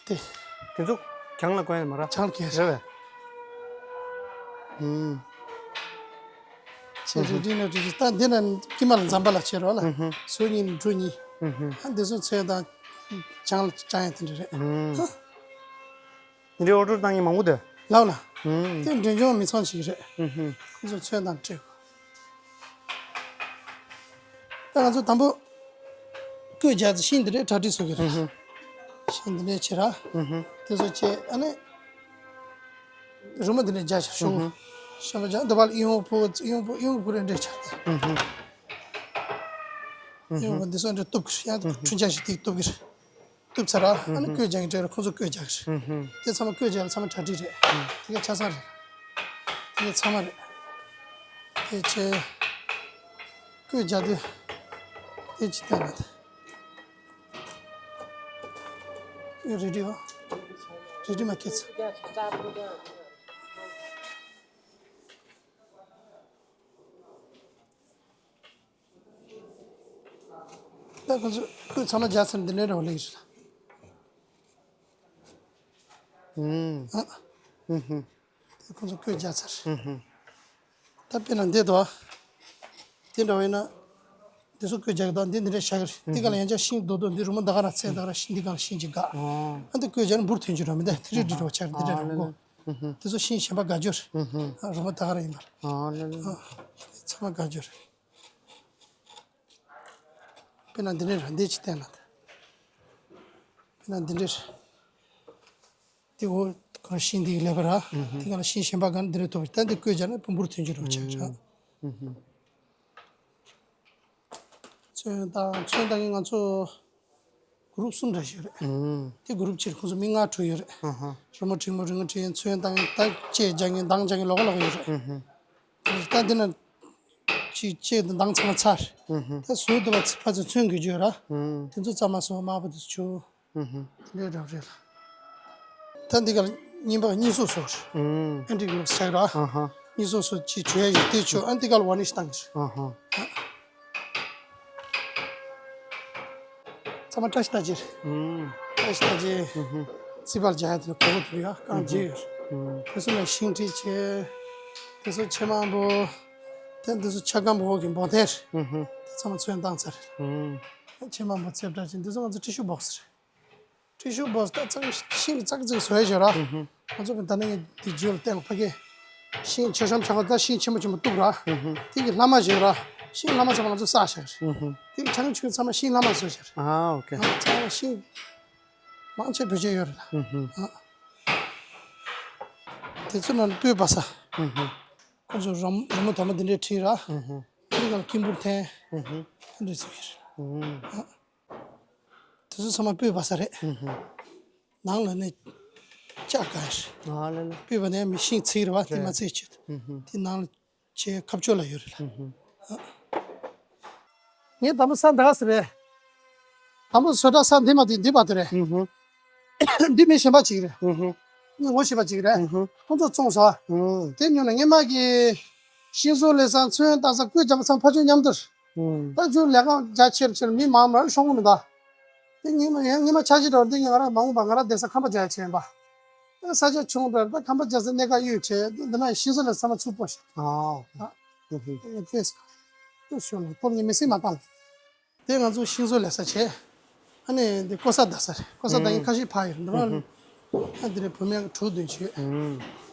དེ། དེ་ཚོ་གྱང་ལ་བཀོན་ཡ་མ་ར། གྱང་ལ་བཀོན་ཡ། རེད་བས། ཨུམ། ཅི་རེད་འདི་ན་འདི་རེད། ད་འདི་ན་དཀྱིལ་མ་ལ་འཛམ་བུ་གླིང་བྱས་རོགས་ལ། ཨུ་ཧུ། ཟུར་གཉིས་ནི་འབྲུ་གཉིས། ཨུ་ཧུ། ཨ་འདི་ཚོ་ཚོས་དང་གྱང་ལ་བཀང་ཡ་དེ་འདྲ་རེད། ཨུམ། འདི་འདྲའི་ཨོ་ཌར་བཏང་མཁན་མང་པོ་འདུག་ལགས་ལ། ཨུམ། དེ་འབྲས་ལྗོངས་མི་ཚང་ཞིག་རེད། ཨུ་ཧུ། ཁོ་ཚོ་ཚོན་དང་སྤྲད། ད་ང་ཚོ་དང་པོ་བརྐོས་རྒྱག་ཚེ་ཤིང་འདི་འདྲའི་གྲ་སྒྲིག་བཟོ་གི་རེད། ཨུ་ཧུ། ཤིང་འདི་འདྲའི་ཆེ་ར། ཨུ་ཧུ། དེ་ཚོ་བཅད་ཨ་ནི་རི་མོ་འདི་འདྲའི་རྒྱག་ཤག་ཤོག་ཨུ་ཧུ། ཤམ་པ་རྒྱག་འདི་བར་ཨི་ཡོང་པོ་ཨི་ཡོང་པོ་ཨི་ཡོང་པོ་རེ་འདྲའི་ཆགས་ཏེ། ཨུ་ཧུ། ཨི་ཡོང་པོ་འདི་ཚོ་འདྲ་གཏུབ་གི་རེད། ཡང་འཕྲུལ་ཆས་ཤིག་དེ་གཏུབ་གི་རེད། གཏུབ་ཚར་ར། ཨ་ནི་ཨུ་ཧུ། བརྐོས་རྒྱག་གི་འདྲ་ར། ཁོང་ཚོ་བརྐོས་རྒྱག་གི་རེད། ཨུ་ཧུ། དེ་ཚང་མ་བརྐོས་རྒྱག་ལ་ཚང་མ་གྲ་སྒྲིག་རེད། ཨུ། དེ་ག་ཆ་ཚང་རེད། དེ་ག་ཚང་མ་རེད། དེ་ཆེ། བརྐོས་རྒྱག་དུས་དེ་ཅི་བལྟས་ན་དེ། ཨེ་རེ་ཌི་ཨོ། རེ་ཌི་མ་ཁེ་ཚ། ད་ཁོ་ཚོ་ཁོས་ཚང་མ་རྒྱག་ཚར། འདི་ནས་རང་ལེགས་རེད། ཨུམ། ཨ། ཨུ་ཧུ། དེ་ཁོ་ཚོ་བརྐོས་རྒྱག་ཚར། ཨུ་ཧུ། ད་དཔེར་ན་འདི་དོ། དེ་འདྲ་བས་ན། འདི་ཚོ་བརྐོས་རྒྱག་གི་འདུག་འདི་འདི་འདྲ་བཞག་གི་རེད། འདི་ག་ལ་ཡང་བསྐྱར་ཤིང་རྡོག་རྡོག་འདི་རི་མོ་འདི་ག་ར་ཚད་འདི་ག་ར་ཤིང་འདི་ག་ལ་ཤིང་ཅིག་འགག་ཨོ། ཨ་འདི་བརྐོས་རྒྱག་ན་འབུར་ཐོན་རྒྱུ་ར་མི་འདུག་དེ་རེད་འདྲི་འགྲོ་ཆགས་འདི་འདྲ་ར་མགོ། ཨུ་ཧུ། དེ་ཚོ་ཤིང་གཞན་པ་དགའ་རྒྱུ་རེད། ཨུ་ཧུ། ཨ་རི་མོ་འདི་ག་ར་ཡིན་པ་རེད། ཨོ་ལེ་ལེ། ཨ་ཚང་མ་དགའ་རྒྱུ་རེད། དཔེར་ན་འདི་འདྲའི་ར་འདི་ཅིག་བསྟན་ན། དཔེར་ན་འདི་འདྲའི་ར། དེ་འོ་ཁོ་ར་ཤིང་འདི་ལེབ་ར། ཨུ་ཧུ། དེ་ག་ལ་ཤིང་གཞན་པ་ག་ནས་འདི་འདྲའི་ཐོབ་ད་འདི་བརྐོས་རྒྱག་ན་བུ་འབུར་ཐོན་རྒྱུ་ར་ཆགས་ར། ཨུ་ཧུ། ཚོན་བཏང་ཚོན་བཏང་མཁན་ང་ཚོ་གུ་རུབ་གསུམ་འདྲ་ཞིག་ཡོད་རེད། ཨུམ། དེ་གུ་རུབ་ཕྱིར་ཁོང་ཚོ་མི་ལྔ་དྲུག་ཡོད་རེད། ཨ་ཧ། རི་མོ་འབྲི་མོ་རི་མོ་འབྲི་མཁན་ཚོན་བཏང་མཁན་ད་ལྕེ་རྒྱག་མཁན་མདངས་རྒྱག་མཁན་ལོགས་ཀ་ལོགས་ཀ་ཡོད་རེད། ཨུ་ཧུ། ད་འདི་ན་ཅིག་ལྕེ་དང་མདངས་ཚང་མ་ཚར། ཨུ་ཧུ། ད་ཟུར་དུ་བ་ཚི་ཕ་ཚོ་ཚོན་གྱི་རྒྱུ་ཡོད་ར། ཨུམ། དེ་ཚོ་རྩ་མ་སོང་དམར་པོ་དེ་ཚོ་ཆུ། ཨུ་ཧུ། དེ་འདྲའི་འདྲ་རེད་ལ། ད་འདི་ག་ལ་གཉིས་པ་གཉིས་སོ་སོ་རེད། ཨུམ། ཨ་འདྲི་གི་ལུགས་ཆགས་ར། ཨ་ཧ། གཉིས་སོ་སོ་ཅིག་བྱོས་ཡ་ཡོད་དེ་ཆུ་ཨ་འདི་ག་ལ་ཝ་ནིཤ་བཏང་གི་རེད། ཨ་ཧ། ཚང་མ་བཀྲ་ཤིས་རྟགས་བརྒྱད་རེད། ཨུམ། བཀྲ་ཤིས་རྟགས་བརྒྱད། ཨུ་ཧུ། རྩིག་པར་རྒྱག་ཡ་དེ་ལ་གོ་བོ་དེ་ཡ་རྐང་བརྒྱད་ཡོད་རེད། ཨུམ། དེ་ཚོ་ལ་ཤིང་བྲིས་བྱས། དེ་ཚོ་ཕྱེ་མ་འབོ། དེ་འདི་ཚོ་ཆ་སྒམ་འོག་གི་འབོ་ཐེར། ཨུ་ཧུ། དེ་ཚང་མ་ཚོན་བཏང་ཚར་རེད། ཨུམ། ཕྱེ་མ་འབོ་རྩེ་བྲག་ཅན་འདི་ཚོ་ང་ཚོ་ཏི་ཤུ་བོག་སི་རེད། ཊི་ཤུ་བོག་སི་ད་ཙག་ཤིང་ཙག་ཙིག་བཟོ་ཡ་བྱོས་ར། ང་ཚོ་ད་ནི་འདི་རྒྱུ་ལ་བརྟེན་ཕ་གི་ཤིང་མཆོད་བཤམས་ཆག་ག་ད་ཤིང་ཆེན་པོ་ཆེན་པོ་གཏུབ་ར། དེ་གི་ལྷག་མ་བྱོས་ར། ཤིང་ལྷག་མ་ཚང་མ་ང་ཚོ་བསགས་བཞག་རེད། དེ་གི་ཆང་ཆུ་ཚང་མ་ཤིང་ལྷག་མ་བཟོས་བཞག་རེད། ཨ་ཨོ་ཁེ། ཚང་མ་ཤིང་མང་ཆེ་བེད་སྤྱོད་ཡོད་རེད་ལ། དེ་ཚོ་ནང་སྤོས་སྦ་ས། ཁོ་ཚོ་རོལ་རོལ་མོ་དར་མ་འདི་འདྲའི་ཁྲིད་ར། འདི་ག་ལ་སྐྱིན་འབུར་འཐེན། འདི་ཚོ་ཡོད་རེད། དེ་ཚོ་ཚང་མ་སྤོས་སྦ་ས་རེད། ནང་ལ་ནི་ལྕགས་དཀར། ཨ་ལ་ལ། སྤོས་པ་ནས་མི་ཤིང་ཚིག་རེད་བ་དེ་མ་ཚིག་ཆེད། དེ་ནང་ལ་ཆེ་ཁ་ཕྱོགས་ལ་ཡོད་རེད་ལ། ངས་དང་པོ་ས་འདི་ག་ཟེར་རེད། དང་པོ་བཟོ་གྲྭ་ས་འདི་མ་དེ་འདི་མ་དེ་རེད། འདི་མི་གཞན་པ་ཅིག་རེད། ངས་ངོ་ཤེས་པ་ཅིག་རེད། ཁོང་ཚོ་བཙོང་ས། དེ་ཉོ་ན་སྔས་མ་གི་ཤིང་བཟོ་ལས་ས་ཚོན་བཏང་ས་བཀོད་རྒྱབ་ས་ཕ་ཆོས་མཉམ་དུ། ད་ཆུ་ལས་ཀ་རྒྱ་ཆེར་ཆེར་མི་མང་མང་ཤོང་གི་མི་འདུག་དེ་ཉི་མ་ཡང་ཉི་མ་འཆར་གཞི་འདྲ་བོ་འདི་ང་རང་མ་འོངས་པ་ང་རང་བསྡད་ས་ཁམས་པ་རྒྱ་ཆེ་ཡིན་པ། ས་ཆ་ཆུང་འདྲ་ད་ཁམས་པ་རྒྱ་ས་གནས་ཀ་གཡུག་ཆེ་འདི་ན་ཤིང་བཟོ་ལས་ས་མ་ཚུགས་པོ་ཞིག་ཨ། ཨ། ཨ། ཨ། ཨ། ཨ། ཤོར་ནས་སྤོར་ངས་མི་སྲིད་མ་བཏང་། དེ་ང་ཚོ་ཤིང་བཟོ་ལས་ས་བྱས། ཨ་ནི་འདི་ཀོ་ས་ད་ས་རེད། ཀོ་ས་ད་ཡིན་ཁ་ཤས་ཕ་ཡོད་འདི་མ། ཨ་འདི་རེད་བུ་མེད་དྲུག་བདུན་ཅུ་ཡོད།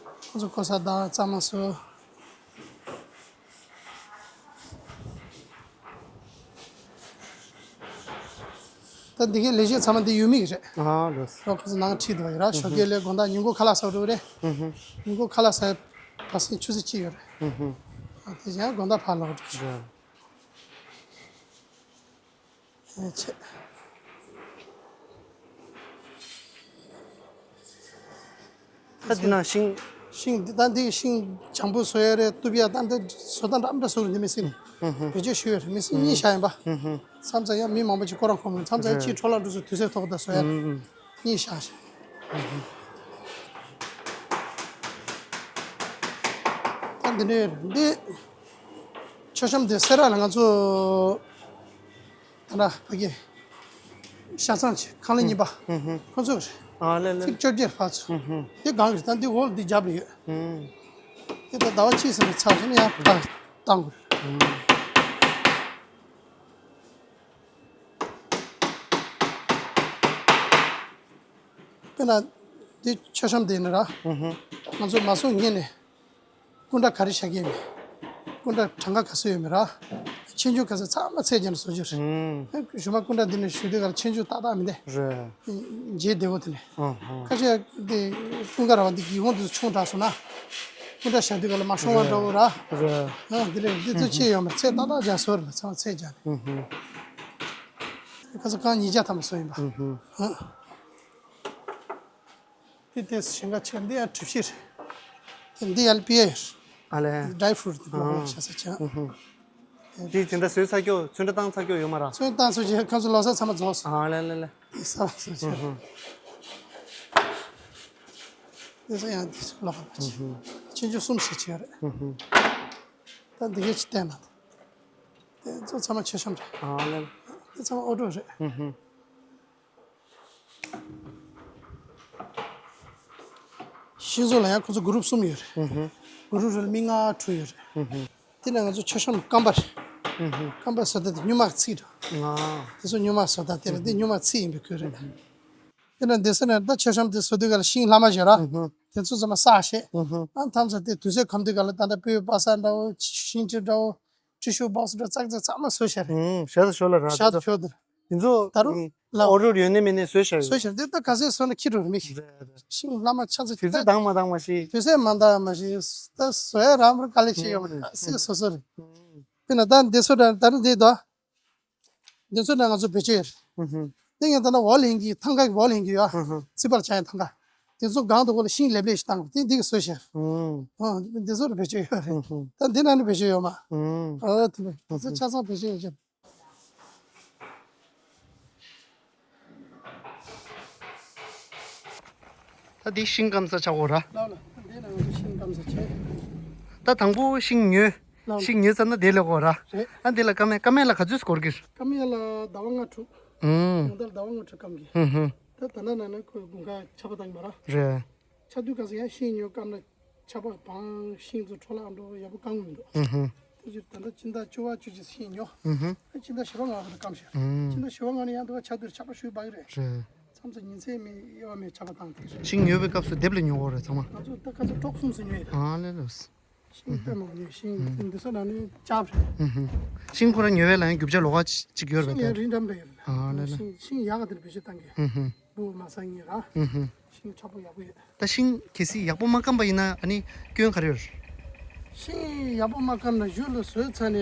ཁོ་ཚོ་ཀོ་ས་ད་རྩྭ་མ་བཟོ། ད་འདི་གའི་ལས་བྱེད་ཚང་མ་འདི་ཡུལ་མི་གི་རེད། ཨ་ལོས། ཁོ་ཚོ་ནང་ཁྲིད་འདུག་ཡོད་ར་ཞོགས་ཀས་ལས་དགོང་དག་ཉིན་གུང་ཁ་ལག་ཟ་འགྲོ་གི་རེད། ཉིན་གུང་ཁ་ལག་ཟ་བ་སེ་ཆུ་ཚོད་གཅིག་ཡོད་རེད། ཨ་དེ་བཞིན་དགོང་དག་ཕར་ལོག་འགྲོ་གི་རེད། ཨེ་ཆེ། ད་འདི་ན་ཤིང་། ཤིང་འདི་ད་འདི་ཤིང་བྱང་བུ་བཟོ་ཡ་རེད། གཏུབ་ཡ་ད་འདི་བཟོ་ལྟ་འདྲ་འདྲ་བཟོ་རེད། འདི་མི་སྲིད་ནི་བེད་སྤྱོད་ཞུ་ཡ་རེད། མི་སྲིད་གཉིས་བཞག་ཡིན་པ། མཚམས་མཚམས་ཡང་མི་མང་པོ་ཅིག་སྐོར་ར་ཁོམ་རེད། མཚམས་མཚམས་ཡང་ཕྱིའི་འཕྲོ་བརླག་འགྲོ་ཚུལ་དུས་ཚོད་ཐོག་ད་བཟོ་ཡ་རེད། གཉིས་བཞག་ཞིག་ད་འདི་འདྲའི་རེད། འདི་མཆོད་བཤམས་འདི་སེ་ར་ལ་ང་ཚོ། ད་ལྟ་ཕ་གི་ཤ་ཚང་ཆེ་ཁང་ལས་གཉིས་པ། ཁོ་ཚོ་རེད། ཨ་ལེ་ལེ། ཚིག་བཅོ་བརྒྱད་ཕར་ཚུར། དེ་གང་རེད། ད་འདི་འོག་འདི་རྒྱབ་ལ་ཡོད། དེ་ད་ཟླ་བ་གཅིག་ཙམ་ལ་ཚར་ཟིན་ཡང་ཕར་བཏང་དགོས། དཔེར་ན་འདི་མཆོད་བཤམས་འདི་ཡིན་ན་ར། ང་ཚོ་མ་བཟོ་སྔོན་ནས། སྐུ་འདྲ་ག་རེ་བཞག་གི་ཡོད་མེད། སྐུ་འདྲ་གྲངས་ཀ་ག་ཚོད་ཡོད་མེད་ར། ཆེ་ཆུང་ག་ཚོད་ཚང་མ་ཚད་བརྒྱབ་ནས་བཟོ་རྒྱུ་རེད། ཨུམ། གཞུག་མ་སྐུ་འདྲ་འདི་ནས་ཞུ་དུས་ག་ལ་ཆེ་ཆུང་ཏག་ཏག་མི་འདུག་རེད། མཇལ་བདེ་བོ་དེ་ནས། ཨུམ་ཧུམ། ཁ་ཤས་དེ་ཀུན་དགའ་ར་བ་འདི་གི་ཧོང་དུ་ཆུང་དྲགས་སོང་ན། སྐུ་འདྲ་བཞག་དུས་ག་ལ་མ་ཤོང་བ་འདྲ་བོ་ར། རེད། ཨ་འདི་རེད། འདི་ཚོ་ཅི་ཡོད་མེད་ཚད་ཏག་ཏག་བཞག་བཟོ་རེད་ལ་ཚང་མ་ཚད་བརྒྱབ་ནས། ཨུམ་ཧུམ། ཁ་ཚ་རྐང་ཉིས་བརྒྱ་ཐམ་པ་བཟོ་ཡིན་པ། ཨུམ་ཧུམ། ཨ། དེ་དེ་ཞིང་ཁ་ཆེ་འདི་ཡང་གྲུ་བཞི་རེད། དེ་འདི་ཡང་པི་ཨེ་རེད། ཨ་ལས། ཌའི་ཧྥུ་རུཊ་དེ་ལོག་ལོག་ཤ་ས་ཆ། ཨུ་ཧུ། དེ་དེ་འདྲ་བཟོས་ཚར་ཀྱོག་ཚོན་ཁྲ་བཏང་ཚར་ཀྱོག་ཡོད་མ་རེད། ཚོན་བཏང་ཚར་ཀྱོག་ཁ་ཚོ་ལོ་གསར་ཚང་མ་རྫོགས་སོང་། ཨ་ལས་ལས་ལས། དེ་ས་བ་སོང་ཆ། ཨུ་ཧུ། དེ་ས་ཡང་དེ་ལོག་པ་ཆ། ཨུ་ཧུ། ཆེ་ཆུང་གསུམ་ཞིག་བྱས་རེད། ཨུ་ཧུ། ད་འདི་གས་ཅིག་བསྟན་ན། དེ་ཚོ་ཚང་མ་མཆོད་བཤམས་རེད། ཨ་ལས། དེ་ཚང་མ་ཨོ་ཊོ་རེད། ཨུ་ཧུ། ཤིང་བཟོ་ལ་ཡང་ཁོ་ཚོ་གུ་རུབ་གསུམ་ཡོད་རེད། ཨུ་ཧུ། གུ་རུབ་རེ་ལ་མི་ལྔ་དྲུག་ཡོད་རེད། ཨུ་ཧུ། དེ་ནས་ང་ཚོ་མཆོད་བཤམས་རྐང་པ་རེད། ཨུ་ཧུ། རྐང་པ་བཟོ་ལྟ་དེ་སྨྱུག་མ་ཚིག་འདྲ། ཨ། དེ་ཚོ་སྨྱུག་མ་བཟོ་ལྟ་དེ་རེད། དེ་སྨྱུག་མ་ཚིག་ཡིན་པའི་ཁུལ་རེད། ཨུ་ཧུ། དེ་ནས་འདི་ས་ནས་ད་མཆོད་བཤམས་དེ་བཟོ་དུས་ག་ལ་ཤིང་ལྷག་མ་བཞག་ར། ཨུ་ཧུ། དེ་ཚོ་ཚང་མ་བསགས་བྱས། ཨུ་ཧུ། ཨ་མཚམས་མཚམས་དེ་དུས་ཚོད་ཁམ་དུས་ག་ལ་ད་ལྟ་སྤོས་སྦ་ས་འདྲ་བོ་ཤིང་ཁྲི་འདྲ་བོ། ཊི་ཤུ་བོག་སི་འདྲ་ཙག་ཙག་ཚང་མ་བཟོས་བཞག་རེད། ཨུམ། བཞག་ད་ཞོར་ལ་རག་བཞག་ད་ཞོར་དུ། དེ་ཚོ་ད་རུང་ཨུམ་ལ་ཨོ་ཌར་ཡོད་ནི་མེད་ནི་བཟོས་བཞག་ཡོད། བཟོས་བཞག་རེད། དེ་ད་ག་ཚོད་བཟོས་ན་ཁྱི་འགྲོ་རེད་མི་ཤེས། རེད་རེད། ཤིང་ལྷག་མ་ཆ་ཚོད་དུས་ཚོད་འདང་མ་འདང་མ་ཤེས། དུས་ཚོད་མ་འདང་མ་ཤེས། ད་བཟོ་ཡ་རག་མ་རག་དཀའ་ལས་ཆེ་ཡོད་མ་རེད། ཨུམ། ག་ཚོད་བཟོ་བཟོ་རེད། ཨུམ། དཔེར་ན་ད་འདི་ཚོ་འདྲ་ད་རུང་འདི་དོ། འདི་ཚོ་ནང་ང་ཚོ་བེད་སྤྱོད་ཡོད་རེད། ཨུ་ཧུ། དེ་ངས་ད་ནང་འོག་ལེན་གྱི་ཐང་ག་གི་འོག་ལེན་གྱི་ཡོད། ཨུ་ཧུ། རྩིག་པར་བྱ་ཡང་ཐང་ག་དེ་ཚོ་སྒང་དུ་འོག་ལ་ཤིང་ལེབ་ལེབ་ཞིག་བཏང་དེ་འདི་གི་བཟོས་ཤག་ཨུ། ཨ་འདི་ཚོ་ལ་བེད་སྤྱོད་ཡོད་རེད། ཨུ་ཧུ། ད་འདི་ནང་ནས་བེད་སྤྱོད་ཡོད་མ། ཨུ། ཨ་དེ་ནས་དེ་ཚོ་ཆ་ཚང་བེད་སྤྱོད་ཡོད་ཀྱང་། ད་འདི་ཤིང་སྐམ་ས་ཆགས་འོ་ར། ལགས་ལགས། ད་འདི་ནང་དུ་ཤིང་སྐམ་ས་ཆེ། ད་དང་པོ་ཤིང་ཉོས། ལགས་ལགས། ཤིང་ཉོས་ཚར་ན་དེ་ལས་འོ་ར། རེད། ཨ་འདི་ལ་ཀ་མེད་ཀ་མེད་ལ་ག་ཚོད་འགོར་གི། ཀ་མེད་ལ་ཟླ་བ་ལྔ་དྲུག་ཨུམ། ཡང་ད་ལ་ཟླ་བ་ལྔ་དྲུག་སྐམ་གི། ཧུམ་ཧུམ། ད་ད་ན་ན་ན་ཁོས་དགུན་ཁ་ཆར་པ་བཏང་གི་མ་ར། རེད། ཆར་དུས་སྐབས་སུ་ཡང་ཤིང་ཉོས་སྐམ་ན་ཆར་པ་བང་ཤིང་ཚོ་འཕྲོ་བརླག་འགྲོ་ཡག་པོ་སྐམ་གི་མི་འདུག་ཧུམ་ཧུམ། དེ་ཕྱིར་ད་ལྟ་སྤྱི་ཟླ་བཅུ་པ་བཅུ་གཅིག་ཤིང་ཉོ། ཧུམ་ཧུམ། ཨ་སྤྱི་ཟླ་བཞི་པ་ལྔ་པ་དུ་སྐམ་ཤག་ཨུམ། སྤྱི་ཟླ་བཞི་པ་ལྔ་ནས་ཡང་དུ་བ་ཆར་དུས་ཆར་པ་ཞུས་པ་གི་རེད། རེད། ཁམས་ཚོ་ཉིན་མཚན་མེད་དབྱེ་བ་མེད་ཆར་པ་བཏང་དེ་རེད། ཤིང་ཉོ་བའི་སྐབས་སུ་སྡེབ་ལ་ཉོ་དགོས་རེད་ཚང་མ། ང་ཚོ་ད་ཁ་ཚོ་ཀྲོག་གསུམ་སུ་ཉོས་ཡོད། ཨ་ལེ་ལོས། ཤིང་ལྟད་མོ་ཉོས་ཤིང་འདི་ཚོ་ནང་ནས་ལྕགས་རེད། ཤིང་ཁོ་རང་ཉོ་བའི་ལ་ཡང་རྒྱུ་ཆ་ལོགས་ཀ་ཅིག་ཡོད་རེད་པས་ཤིང་ལས་ད། རིན་འདྲ་འདྲ་ཡོད་རེད། ཨ་ལེ་ལེ། ཤིང་ཤིང་ཡག་ག་དེར་བེད་སྤྱོད་བཏང་གི། སྦུག་མ་ས་ངེས་ར། ཤིང་ཆག་པོ་ཡག་པོ་ཡོད། ད་ཤིང་གལ་སྲིད་ཡག་པོ་མ་སྐམ་པ་ཡིན་ན་ཨ་ནི་སྐྱོན་ག་རེ་ཡོད། ཤིང་ཡག་པོ་མ་སྐམ་ན་གཞུ་ལ་བཟོས་ཚར་ནས་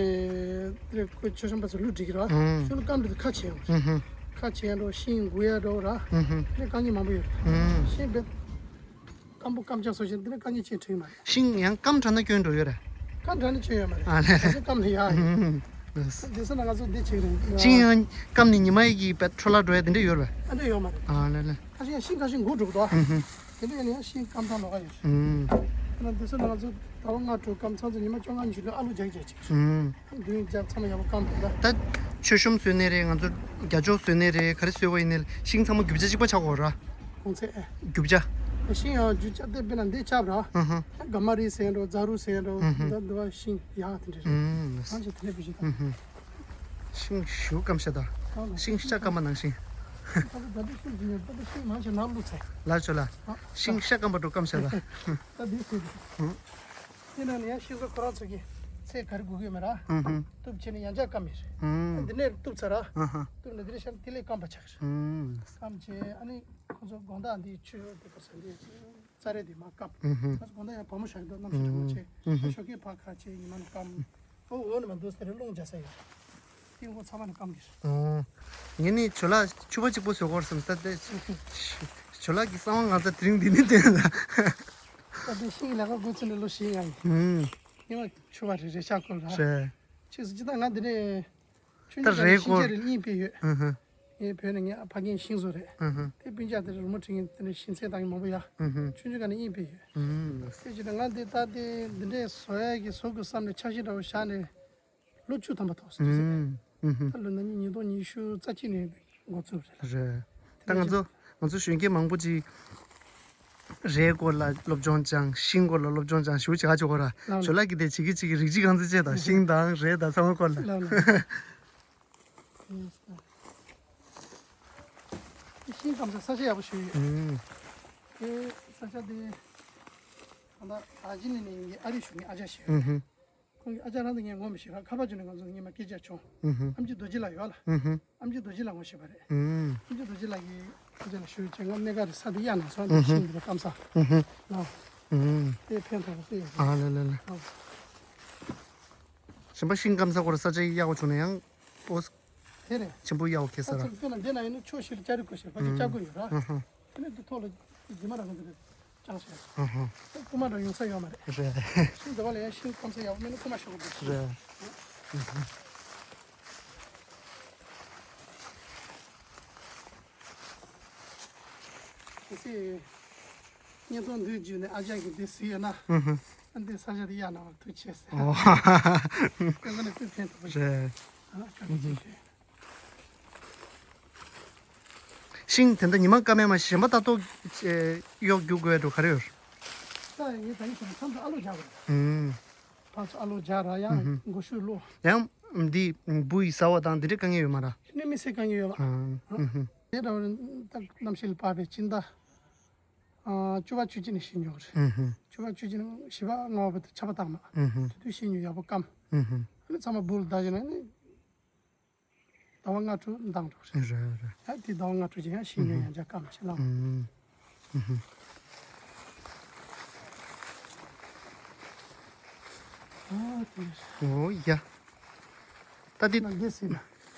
དེ་ཁོ་མཆོད་གཤོམ་པ་ཚོ་བླུགས་འགྲིག་གི་ར། ཨང་། གཞུ་ལ་སྐམ་དུས་ཁ་བྱེད་ཡོང་། ཨུ་ཧུ། ཁ་བྱེད་འགྲོ་ཤིང་འགུལ་ཡ་འགྲོ་ར། ཨུ་ཧུ། དེ་དཀའ་ངལ་མང་པོ་ཡོད་རེད། ཨང་། ཤིང་བེད། སྐམ་པོ་སྐམ་ཆག་སོགས་ཤིང་འདི་ནི་དཀའ་ངལ་ཅན་འཕྲད་ཀྱི་མ་རེད། ཤིང་ཡང་སྐམ་དྲགས་ན་སྐྱོན་འགྲོ་ཡོད་རེད། སྐམ་དྲགས་ན་སྐྱོན་ཡོད་མ་རེད། ཨ་ལེ། ག་ཚོད་སྐམ་ན་ཡག་ཡིན། ཨུ་ཧུ། དེ་ཚོ་ན་ང་ཚོ་འདི་བྱེད་རེད། ཤིང་ཡང་སྐམ་ནས་ཉི་མ་ཡི་གི་བེད་འཕྲོ་བརླག་འགྲོ་ཡ་དེ་འདྲ་ཡོད་རེད། ཨ་འདྲ་ཡོད་མ་རེད། ཨ་ལེ་ལེ། ཁ་ཤས་ཤིང་ཁ་ཤས་འགུལ་འགྲོ་གི་འདུག་ཨུ་ཧུ། དེ་འདྲ་ཡིན་ན་ཡང་ཤིང་སྐམ་ཐང་ལོག་ག་ཡོད། ཨུ། ཡིན་ན་འདི་ཚོ་ན་ང་ཚོ་ཟླ་བ་ལྔ་དྲུག་སྐམ་ཚང་ཚོ་ཉི་མ་བཅོ་ལྔ་ཉི་ཤུ་ལ་ཨ་ལུ་རྒྱག་རྒྱག་ཅིག་ཨུ། མདུན་རྒྱབ་ཚང་མ་ཡག་པོ་སྐམ་འདུག་ད། ད་མཆོད་གཤོམ་བཟོས་ནའི་རེད། ང་ཚོ་རྒྱ་ཅོག་བཟོས་ནའི་རེད། ག་རེ་བཟོས་པ་ཡིན་ནའི་ཤིང་ཚང་མ་རྒྱུ་ཆ་གཅིག་པ་ཆགས་དགོས་ར། གོང་ཚད་ཨེ། རྒྱུ་ཆ། ཤིང་ཡང་རྒྱུ་ཆ་དེ་དཔེར་ན་འདི་ཆགས་ར། ཨ་ཧ། ག་མ་རི་ཟེར་འགྲོ་ཛ་རུ་ཟེར་འགྲོ་ཨ་ཧ། འདི་འདི་བ་ཤིང་ཡག་དེ་འདྲ་རེད། ཨུ། རང་ཅིག་དེ་འདྲ་བེད་སྤྱོད་བཏང་། ཤིང་ཞུ་སྐམ་ཤ་ད། ཤིང་ཤ་སྐམ་པ་ནང་བཞིན། ད་ད་ད་ཤིང་ཞིག་ཡོད་ད་ཤིང་མང་ཆེ་ནང་བླུགས་ཚེ། ལར་ཆོ་ལ། ཤིང་ཤ་སྐམ་པ་འགྲོ་སྐམ་ཤ་ད། ད་འདི་ཟེར་གི། དེ་ནང་ནས་ཡང་ཤིང་བཟོ་ཁོ་རང་ཚོ་གི་ཚེ་ག་རེ་དགོས་ཀྱི་མེད་ར། གཏུབ་བྱས་ནས་ཡང་བསྐྱར་སྐམ་ཡས་རེད། འདི་ནས་གཏུབ་ཚར་ར། གཏུབ་ནས་འདི་ནས་ཤར་དེ་ལས་སྐམ་པ་ཆགས་རེད། སྐམ་བྱས་ཨ་ནི་ཁོ་ཚོ་དགོང་དག་འདི་ཆུ་དེ་ག་ས་འདི། རྩྭ་རའི་དེ་མ་བཀབ། ཨུ་ཧུ། ང་ཚོ་དགོང་དག་ཡང་བ་མོ་བཞག་འདུག་གནམ་གཤིས་གྲང་མོ་ཆེ། ཨུ་ཧུ། ཞོགས་ཀས་ཕར་ཁ་ཕྱེ་ཉི་མ་ནས་སྐམ། ཨོ་འོ་ནི་མ་འདུག་ཟེར་རླུང་རྒྱག་ས་ཡོད། དེ་འོ་ཚང་མ་ནས་སྐམ་གྱི་རེད། ཨོ། ངས་ནི་ཇོ་ལགས་ཕྱུ་པ་གཅིག་པོ་བཟོ་དགོས་བསམ་ད་ལྟ། ཇོ་ལགས་ཀྱི་གསང་བ་ང་ཚོ་དེ་རིང་འདི་ནས་བཏོན་ལ། ད་དེ་ཤིང་ལས་ཀ་འགོ་ཚུགས་ནས་ལོ་བཞི་ཡང་ཡིན། ཨུ། ཉི་མ་ཕྱུ་པ་རེ་རེ་ཆགས་དགོས་ར། རེད། ཕྱིས་སུ་ཅི་ད་ང་འདི་ནས། ཆུང་ཆུང་ད་རེད་ཤིང་ཆེ་རེ་གཉིས་སྤེལ་ཡོད། ཨུ་ཧུ། ངའི་བོད་ནས་ངའི་ཨ་ཕ་རྒན་ཤིང་བཟོ་རེད། ཨུ་ཧུ། དེ་སྤུན་ཀྱག་དེ་རི་མོ་བྲིས་ངེས་དེ་ནས་ཤིང་ཚད་བཏང་གི་མང་པོ་ཡ། ཨུ་ཧུ། ཆུང་ཆུང་ག་ནས་དབྱིངས་སྤེལ་ཡོད། ཨུ་ཧུ། དེ་བྱས་ན་ང་འདི་ལྟ་དེ་འདི་འདྲའི་བཟོ་ཡ་གི་བཟོ་དགོས་བསམ་ནས་འཆར་གཞི་འདྲ་བོ་བཞག་ནས་ལོ་བཅུ་ཐམ་པ་ཐོག་སོང་ཟེར། ཨུ་ཧུ། ད་ལོ་ན་ནིང་ཉིས་སྟོང་ཉི་ཤུ་རྩ་གཅིག་ནས་འགོ་བཙུགས་རེད་ལ། རེད། ད་ང་ཚོ་ང་ཚོ་གཞོན་སྐྱེས་མང་པོ་ཅིག་རའི་སྐོར་ལ་སློབ་སྦྱོང་སྦྱངས། ཤིང་སྐོར་ལ་སློབ་སྦྱོང་སྦྱངས་ཞེ་པོ་ཅིག་ཧ་ཅང་གོ་ར། ལགས་ལགས། ཇོ་ལགས་ཀྱིས་དེ་བྱེད་ཀྱི་བྱེད་ཀྱི་རིགས་གཅིག་གང་ཚེ་ཅེས་དང་ཤིང་དང་རས་དང་ཚང་མ་སྐོར་ལ། ལགས་ལགས། ཤིང་སྐམ་ས་ས་ཆ་ཡག་པོ་ཞིག་ཡོད། ཨུམ། དེ་ས་ཆ་དེ་ད་ལྟ་ད་ཇི་ནས་ནས་ངའི་ཨ་རི་གཞུང་གི་ཨ་ཅག་ཞིག་ཡོད། ཨུམ་ཧུམ། ཁོང་གི་ཨ་ཅག་རང་དང་ངས་ངོ་མི་ཤེས་ར། ཁ་པར་བརྒྱུད་ནས་ང་ཚོ་སྔོན་མ་སྐད་ཆ་བྱུང་། ཨུ་ཧུ། ཨེམ་ཆི་རྡོ་རྗེ་ལགས་ཡོད་ལ། ཨུ་ཧུ། ཨེམ་ཆི་རྡོ་རྗེ་ལགས་ངོ་ཤེས་པ་རེད། ཨུ། ཨེམ་ཆི་རྡོ་རྗེ་ལགས་ཀྱིས་ཨ་ཅག་ལ་ཞུས་བྱས་ང་གནས་ག་རེ་ས་དེ་གཡར་གནང་སོང་། ཨུ་ཧུ། ཤིང་འདི་ལ་སྐམ་ས། ཨུ་ཧུ། ལགས། ཨུ། དེ་ཕན་ཐོགས་པ་དེ་ཡོད། ཨ་ལེ་ལེ་ལེ། ཨ། གཞན་པ་ཤིང་སྐམ་ས་སྐོར་ས་ཆ་གཡར་བ་བྱུང་ན་ཡང་ཨོ། དེ་རེད། ཆེན་པོ་གཡར་བ་ཁེལ་ས་ར། ཁ་ཚིག་དཔེར་ན་འདི་ན་ཡིན་ན་ཕྱོགས་བཞིར་ལྕགས་རི་བཀོད་ཤག་ཕ་གི་ལྕགས་སྒོ་ཡོད་ར། ཨུ་ཧུ། དེ་ནས་འདི་ཐོག་ལ་རྫི་མ་ར་གི་འདི་རེད། ཅང་ཤེས། ཨ་ཧ། རྐུ་མ་འདྲ་ཡོང་ས་ཡོད་མ་རེད། རེད། ཤིང་འདི་བ་ལ་ཡང་ཤིང་སྐམ་ས་ཡག་པོ་མེད་ན་རྐུ་མ་ཤོར་གི་འདུག་རེད། གལ་སྲིད་བརྙན་ཐུང་འདི་བརྒྱུད་ནས་ཨ་ཅག་གིས་འདི་གཟིགས་ཡོད་ན། ཨ་ཧ། ཨ་འདི་ས་ཆ་འདི་གཡར་གནང་བར་ཐུགས་རྗེ་ཆེ་ཟེར། ཨོ། ཁྱོད་ཚོ་ནས་ཐུགས་ཕན་ཐོགས་པ་ཞིག་རེད། ཨ་བཀའ་དྲིན་ཆེ་ཞུ། ཤིང་དེ་འདྲ་ཉི་མ་སྐམ་མེད་མ་གཞན་པ་ལྟ་རྟོག་ཨེ་གཡོག་རྒྱུག་དགོས་འགྲོ་ག་རེ་ཡོད། ད་ཡིན་ད་ཡིན་ཞིག་མཚམས་སུ་ཨ་ལོ་རྒྱག་དགོས། ཨུམ། ཕར་ཚུར་ཨ་ལོ་རྒྱག་ར་ཡང་ཨུམ་ཧུམ། མགོ་ཤུ་ལོ། ཡང་འདི་འབུ་ཡི་ཟ་བ་དང་འདི་འདྲའི་དཀའ་ངལ་ཡོད་མ་ར། ནི་མི་སེར་དཀའ་ངལ་ཡོད་པ། ཨ་ཨུམ་ཧུམ། དེ་འདྲ་བ་ད་གནམ་གཤིས་ལ་དཔག་པའི་སྤྱི་ཟླ་ཨ་བཅུ་པ་བཅུ་གཅིག་ནས་ཤིང་ཉོ་གི་རེད། ཨུམ་ཧུམ། བཅུ་པ་བཅུ་གཅིག་ནས་བཞི་པ་ལྔ་པ་བར་དུ་ཆར་པ་བཏང་མ། ཨུམ་ཧུམ། དེ་དུས་ཤིང་ཉོ་ཡག་པོ་སྐམ། ཨུམ་ཧུམ། ཨ་ནི་ཚང་མ་འབུ་ལ་བདག་བྱས་ན་ནི། ཟླ་བ་ལྔ་དྲུག་འདང་འགྲོ་རེད། རེད་རེད། ཡང་དེ་ཟླ་བ་ལྔ་དྲུག་ཅིག་ཡང་ཤིང་ཉོ་ཡང་བྱ་སྐམ་ཞིག་ལངས། ཨུམ། ཨུམ། ཨ་དེ། ཨོ་ཡ། ད་དེ། ན་འདི་སྲིད་ན།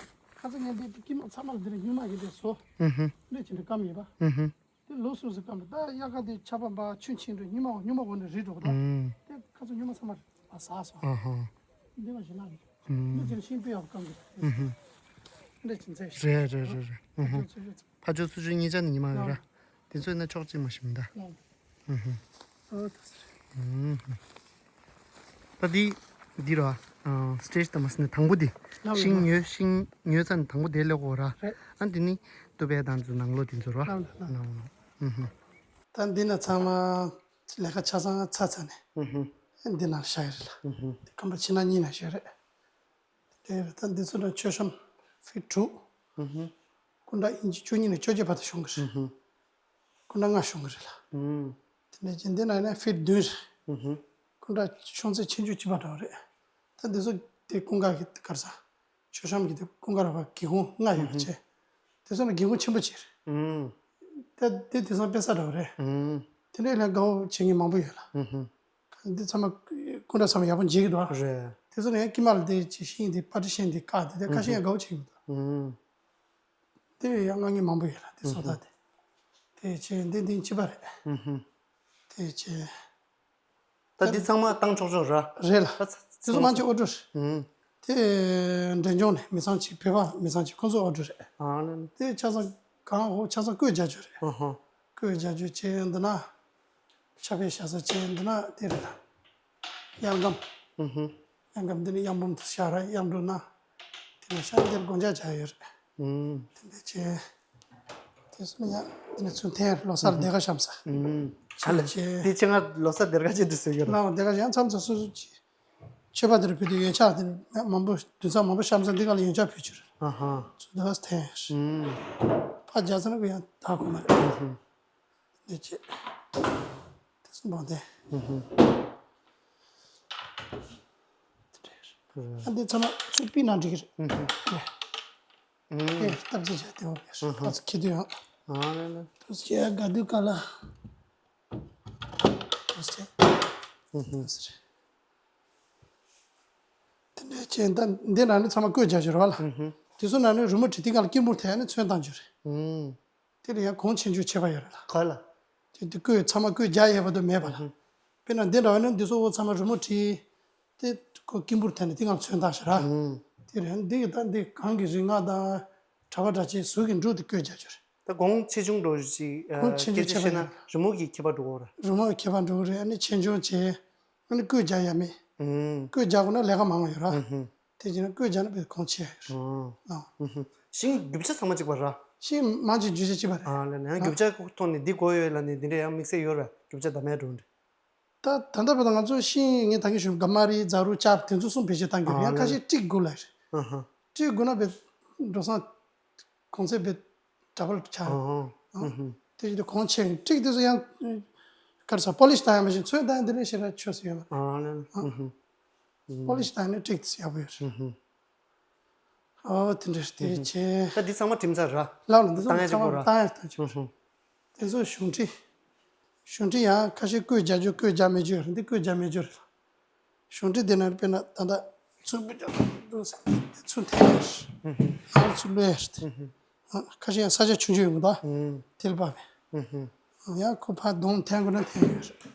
ཁ་ཚ་ངན་འདི་དཀྱིལ་མ་ཚང་མ་ལ་འདི་རེད་སྨྱུག་མ་གི་འདི་བཟོ། ཨུམ་ཧུ། འདི་ཅི་འདྲ་སྐམ་ཡིན་པ། ཨུམ་ཧུ། དེ་ལོ་སོ་སོ་སྐམ་པ་ད་དབྱར་ཁ་དེ་ཆར་པ་འབབ་ཆུ་ཆེན་འགྲོ་སྨྱུག་མ་འོ་སྨྱུག་མ་འོ་ནས་རི་འགྲོ་གི་ད། ཨུམ། དེ་ཁ་ཚ་སྨྱུག་མ་ཚང་མ་ལ་ཟག་སོང་། ཨ་ཧ། འདི་མ་ཞིག་ལངས་ཡོད། ཨུམ། འདི་ཅི་ཤིང་སྤོས་ཡག་སྐམ་གི་རེད། ཨུམ་ཧུ། འདི་ཅི་མཛེས་ཤིང་། རེད་རེད་རེད་རེད། ཨུམ་ཧུ། ཕ་ཇོ་སུ་ཇོ་གཉིས་ཆ་ནི་ཉི་མ་རེད་ར། དེ་ཚོ་ཡིན་ན་ཕྱོགས་གཅིག་མ་ཞིམ་ད། ཨུམ་ཧུ། ཨོ་ད་སི། ཨུམ་ཧུ། ད་འདི་འདི་ར། ཨ་སི་ཊེ་ཇི་དང་མ་སི་ནི་དང་པོ་འདི། ལབ་ཤིང་ལབ། ཉོས་ཤིང་ཉོས་ཚར་ནས་དང་པོ་དེ་སླེབས་དགོས་ར། རེད། ཨ་འདི་ནི་ཏུ་པའི་དང་ཚོ་ནང་ལོགས་དེ་ཚོ་ར། ལབ་ལབ་ལབ། ནང་ལོགས། ཨུམ་ཧུ། ད་འདི་ན་ཚང་མ་ལས་ཀ་ཆ་ཚང་ཚར་ཚར་ནས། ཨུམ་ཧུ། འདི་ན་བཞག་ཡོད་རེད་ལ། ཨུམ་ཧུ། འདི་ཁང་པ་ཕྱི་ནང་གཉིས་ན་བཞག་རེད། དེ་རེད། ད་འདི་ཚོ་ན་མཆོད་གཤོམ་ཕིཊ་དྲུག་ཨུམ་ཧུ། སྐུ་འདྲ་ཨིན་ཅི་བཅུ་གཉིས་ནས་བཅོ་བརྒྱད་བར་དུ་ཤོང་གི་རེད། ཧུམ་ཧུམ། སྐུ་འདྲ་ལྔ་ཤོང་གི་རེད་ལ། ཧུམ། དེ་ནས་ཅི་འདི་ན་ཡིན་ན་ཕིཊ་བདུན་རེད། ཧུམ་ཧུམ། སྐུ་འདྲ་ཤོང་ཚད་ཆེ་ཆུང་གཅིག་པ་འདྲ་བོ་རེད། ད་འདི་ཚོ་དེ་ཀུན་དགའ་གི་གར་ས། མཆོད་བཤམས་ཀྱི་དེ་ཀུན་དགའ་ར་བ་སྒེའུ་ཁུང་ལྔ་ཡོད་པ་བྱས། དེ་ཚོ་ནི་སྒེའུ་ཁུང་ཆེན་པོ་ཅིག་རེད། ད་དེ་དེང་སང་དཔེ་ས་འདྲ་བོ་རེད། དེ་འདྲའི་ལས་དགའ་བོ་བྱེད་མཁན་མང་པོ་ཡོད་ལ། འདི་ཚང་མ་ཀུན་འདྲ་ཚང་མ་ཡག་པོ་མཇལ་གྱི་འདུག་ཨ། རེད། དེ་ཚོ་ནི་ཡང་དཀྱིལ་མ་ལ་དེ་ཅིག་ཤིང་དེ་པར་ཊི་ཤན་དེ་བཀག་དེ་དེ་ཁ་ཤས་ཡང་དགའ་བོ་བྱེད་ཀྱི་འདུག་དེ་ཡང་དཀའ་ངལ་མང་པོ་ཡོད་ལ་དེ་བཟོ་ལྟ་དེ། དེ་བྱས་འདི་འདི་གཅིག་པ་རེད། དེ་བྱས། ད་འདི་ཚང་མ་བཏང་ཆོག་ཆོག་ར། རེད་ལ། ད་ཚ་དེ་ཚོ་མང་ཆེ་ཨོ་ཌར་རེད། ཧུམ། དེ་འབྲས་ལྗོངས་ནས་མི་ཚང་གཅིག་བོད་པ་མི་ཚང་གཅིག་ཁོང་ཚོ་ཨོ་ཌར་རེད། ཨ་ལེ་ལེ། དེ་ཆ་ཚང་གང་འོ་ཆ་ཚང་བརྐོས་རྒྱག་རྒྱུ་རེད། ཨ་ཧ། བརྐོས་རྒྱག་རྒྱུ་བྱས་འདི་ན། ཆ་བེད་བྱ་ས་བྱས་འདི་ན་དེ་རེད་ལ། གཡང་སྒམ། ཧུམ་ཧུམ། གཡང་སྒམ་འདི་ནི་གཡང་འབུམ་དུ་ཤར་ར་གཡང་འབྲུ་ན། དེ་ནས་ཤར་འདིར་སྒོ་ལྕགས་བྱ་ཡོད་རེད། ཧུམ། དེ་འདྲ་བྱས། དེ་སོང་ཡང་དེ་ནས་ཚུར་འཐེན་ལོ་གསར་སྡེར་ཁ་བཤམས་ས། ཨུམ། ཆ་ལ་ཆེ། དེ་ཆེ་ང་ལོ་གསར་སྡེར་ཁ་ཆེ་དུ་ཟེར་གྱི་རེད། ལའོ་སྡེར་ཁ་ཡང་མཚམས་མཚམས་སོ་སོ་ཅི། ཆོས་པ་དེར་ཕུལ་དུས་ཡོན་ཆབ་དེ་མང་པོ་དུས་མཚམས་མང་པོ་བཤམས་ས་འདི་ག་ལ་ཡོན་ཆབ་ཕུལ་ཆུ་རེད། ཨ་ཧ། ཚུར་སྡེར་ཁ་འཐེན། ཨུམ། ཕ་རྒྱ་ཚ་ན་གུ་ཡང་ད་གོ་མ་རེད། ཨུམ། འདི་བྱས། དེ་གསུམ་པོ་དེ། ཨུ་ཧུ། དེ་འདྲ་རེད། ཨ་འདི་ཚང་མ་ཚུར་ཕུད་ན་འགྲིག་གི་རེད། ཨུ་ཧུ། ཨེ། ཨེ་སྟབས་ཅིག་བྱས་དེ་འོ་རེད། ཨུ་ཧུ། ཕར་ཚུར་ཁྱེར་དུས་ཡང་། ཨ་ལེ་ལེ། ཕར་ཚུར་ཁྱེར་དགའ་དུས་ག་ལ། ཕར་ཚུར་ཁྱེར། ཨུ་ཧུ། ཕར་ཚུར་རེད། དེ་འདྲའི་ཆེན་ད་འདི་ནང་ནས་ཚང་མ་བརྐོས་རྒྱག་རྒྱུ་རེད་བ་ལ། ཨུ་ཧུ། དེ་ཚོ་ནང་ནས་རི་མོ་བྲིས་དེ་ག་ལ་སྐྱིན་འབུར་དེ་ནས་ཚོན་བཏང་རྒྱུ་རེད། ཨུ། དེ་ལ་ཡང་གོང་ཆེ་ཆུང་ཁྱད་པར་ཡོད་རེད་ལ། ག་ལ། དེ་དེ་བརྐོས་ཚང་མ་བརྐོས་རྒྱག་ཡས་བར་དུ་མེད་པ་ལ། ཨུ་ཧུ། དཔེར་ན་འདི་འདྲ་བ་ནི་འདི་ཚོ་འོ་ཚང་མ་རི་མོ་བྲིས། དེ་ཁོ་སྐྱིན་འབུར་དེ་ནས་དེ་ག་ལ་ཚོན་བཏང་ཤག་ར། ཨུ། དེ་རེད་འདི་གི་ད་འདི་གང་གི་རིགས་ལྔ་དང་། གྲྭ་པ་གྲྭ་ཆས་ཟུར་གྱི་འབྲུ་དེ་བརྐོས་རྒྱག་རྒྱུ་རེད། ད་གོང་ཆེ་ཆུང་འགྲོ་ཞིག་གོང་ཆེ་ཆུང་སྐད་ཆ་ཁྱད་པར་བཤད་ན་ཡོད། རི་མོ་གི་ཁྱད་པར་འགྲོ་གི་རེད། རི་མོ་གི་ཁྱད་པར་འགྲོ་གི་རེད། ཨ་ནི་ཆེ་ཆུང་བྱས། ཨ་ནི་བརྐོས་རྒྱག་ཡ་མེད། ཨུམ། བརྐོས་རྒྱག་དགོས་ན་ལས་ཀ་མང་བ་ཡོད་ར། ཨུ་ཧུམ། དེ་བྱས་ན་བརྐོས་རྒྱག་ན་དཔེ་གོང་ཆེ་ཡོད་རེད། ཨུམ། ཨ། ཨུ་ཧུམ། ཤིང་རྒྱུ་ཆ་ཚང་མ་གཅིག་པ་ར། ཤིང་མང་ཆེ་རྒྱུ་ཆ་གཅིག་པ་རེད། ཨ་ལས་ནས་ཨ། རྒྱུ་ཆ་ཐོག་ནས་འདི་དགོས་ཡོད་ལ་ནི་འདི་འདྲ་ཡང་དམིགས་བསལ་ཡོད་ར། རྒྱུ་ཆ་ད་མེད་འགྲོ་འདྲ། ད་ད་ལྟ་བར་དུ་ང་ཚོ་ཤིང་ངས་ད་གིན་ཞུས་ག་མ་རི་ཛ་རུ་ལྕགས་དེ་ཚོ་གསུམ་བེད་སྤྱོད་བཏང་གི་རེད། ཨ་ཡང་ཁ་ལས། ཤས་ཀྲིག་དགོས་ལ་རེད། ཨ་ཧ། ཀྲིག་དགོས་ན་བེད་འགྲོ་སང་། གོང་ཚད་བེད་ཌ་བལ་ཆགས། ཨ་ཧ། ཨ། ཨུ་ཧུ། དེ་བཞིན་དུ་གོང་ཆེ་ཀྲིག་དེ་ཚོ་ཡང་། ག་རེ་ཟ་པོ་ལིཤ་བཏང་ཡ་མ་བྱན་ཚོན་བཏང་ཡ་འདི་འདྲ་ཞེ་དྲག་ཆོས་སུ་ཡོད་མ་རེད། ཨ་ལས། ཨ། ཨུ་ཧུ། པོ་ལིཤ་བཏང་ནས་ཀྲིག་དེ་ཚོ་ཡག་པོ་ཡོད་རེད། ཨུ་ཧུ། ཨོ་དེ་འདྲ་དེ་ཨུ་ཧུ། བྱས། ད་འདི་ཚང་མ་གྲིམ་ཚར་ར། ལགས་ལ་འདི་ཚོ་བཏང་ཡ་ཚང་མ་ཅིག་པོ་ར། བཏང་ཡ་བཏང་ཆོག་ཨུ་ཧུ། དེ་ཚོ་གཞུང་འབྲེལ། གཞུང་འབྲེལ་ཡང་ཁ་ཤས་བརྐོས་རྒྱག་རྒྱུ་བརྐོས་རྒྱག་མེད་རྒྱུ་རེད། འདི་བརྐོས་རྒྱག་མེད་རྒྱུ་རེད། གཞུང་འབྲེལ་འདི་ནང་དཔེར་ན་ད་ལྟ་ཚུར་བུད་རྒྱག་འདུག་ཟེར་ནས་ཚུར་འཐེན་ཡས་རེད། ཨང་ཚུར་བླུགས་ཡས་རེད། ཨ་ཁ་ཤས་ཡང་ས་ཆ་ཆུང་ཆུང་ཡོང་གི་འདུག་དེ་ལ་བབས་ནས་ཡང་ཁོ་ཕར་གདོང་འཐེན་དགོས་ན་འཐེན་ཡས་རེད།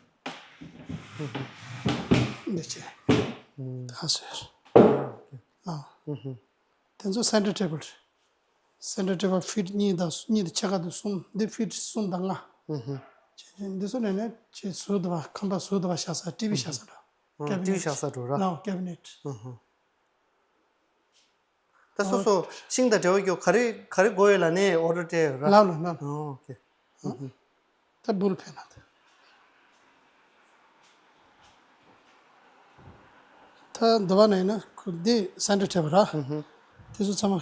འདི་བྱས་ད་བཟོས་རེད། ཨ་དེ་ཚོ་སེན་ཊར་ཊེ་བལ་རེད། སེན་ཊར་ཊེ་བལ་ཕིཊ་གཉིས་དང་གཉིས་དང་ཕྱེད་ཀ་དང་གསུམ། འདི་ཕིཊ་གསུམ་དང་ལྔ། ཨུ་ཧུ། ཅེ་ཅེ་འདི་ཚོ་ནས་ནས་ཅེ་ཟུར་དུ་བ་ཁང་པ་ཟུར་དུ་བ་བཞག་ས་ཊི་ཝི་བཞག་ས་འདྲ། ཨ་ཊི་ཝི་བཞག་ས་འདྲ་ར། ལའོ་ཀེ་བི་ནེཊ། ཨུ་ཧུ། ད་སོ་སོ་ཤིང་དང་འབྲེལ་བ་ཡོད་ག་རེ་ག་རེ་དགོས་ཡོད་ལ་ནས་ཨོ་ཌར་སྤྲད་ཡོད་ར། ལའོ་ལ་ལའོ་ལ། ཨོ་ཨོ་ཁེ། ད་བུལ་ཕེ་ན་ད། ད་འདི་བ་ནས་ན་ཁུ་འདི་སེན་ཊར་ཊེ་བལ་ར། ཧུ་ཧུ། དེ་ཚོ་ཚང་མ་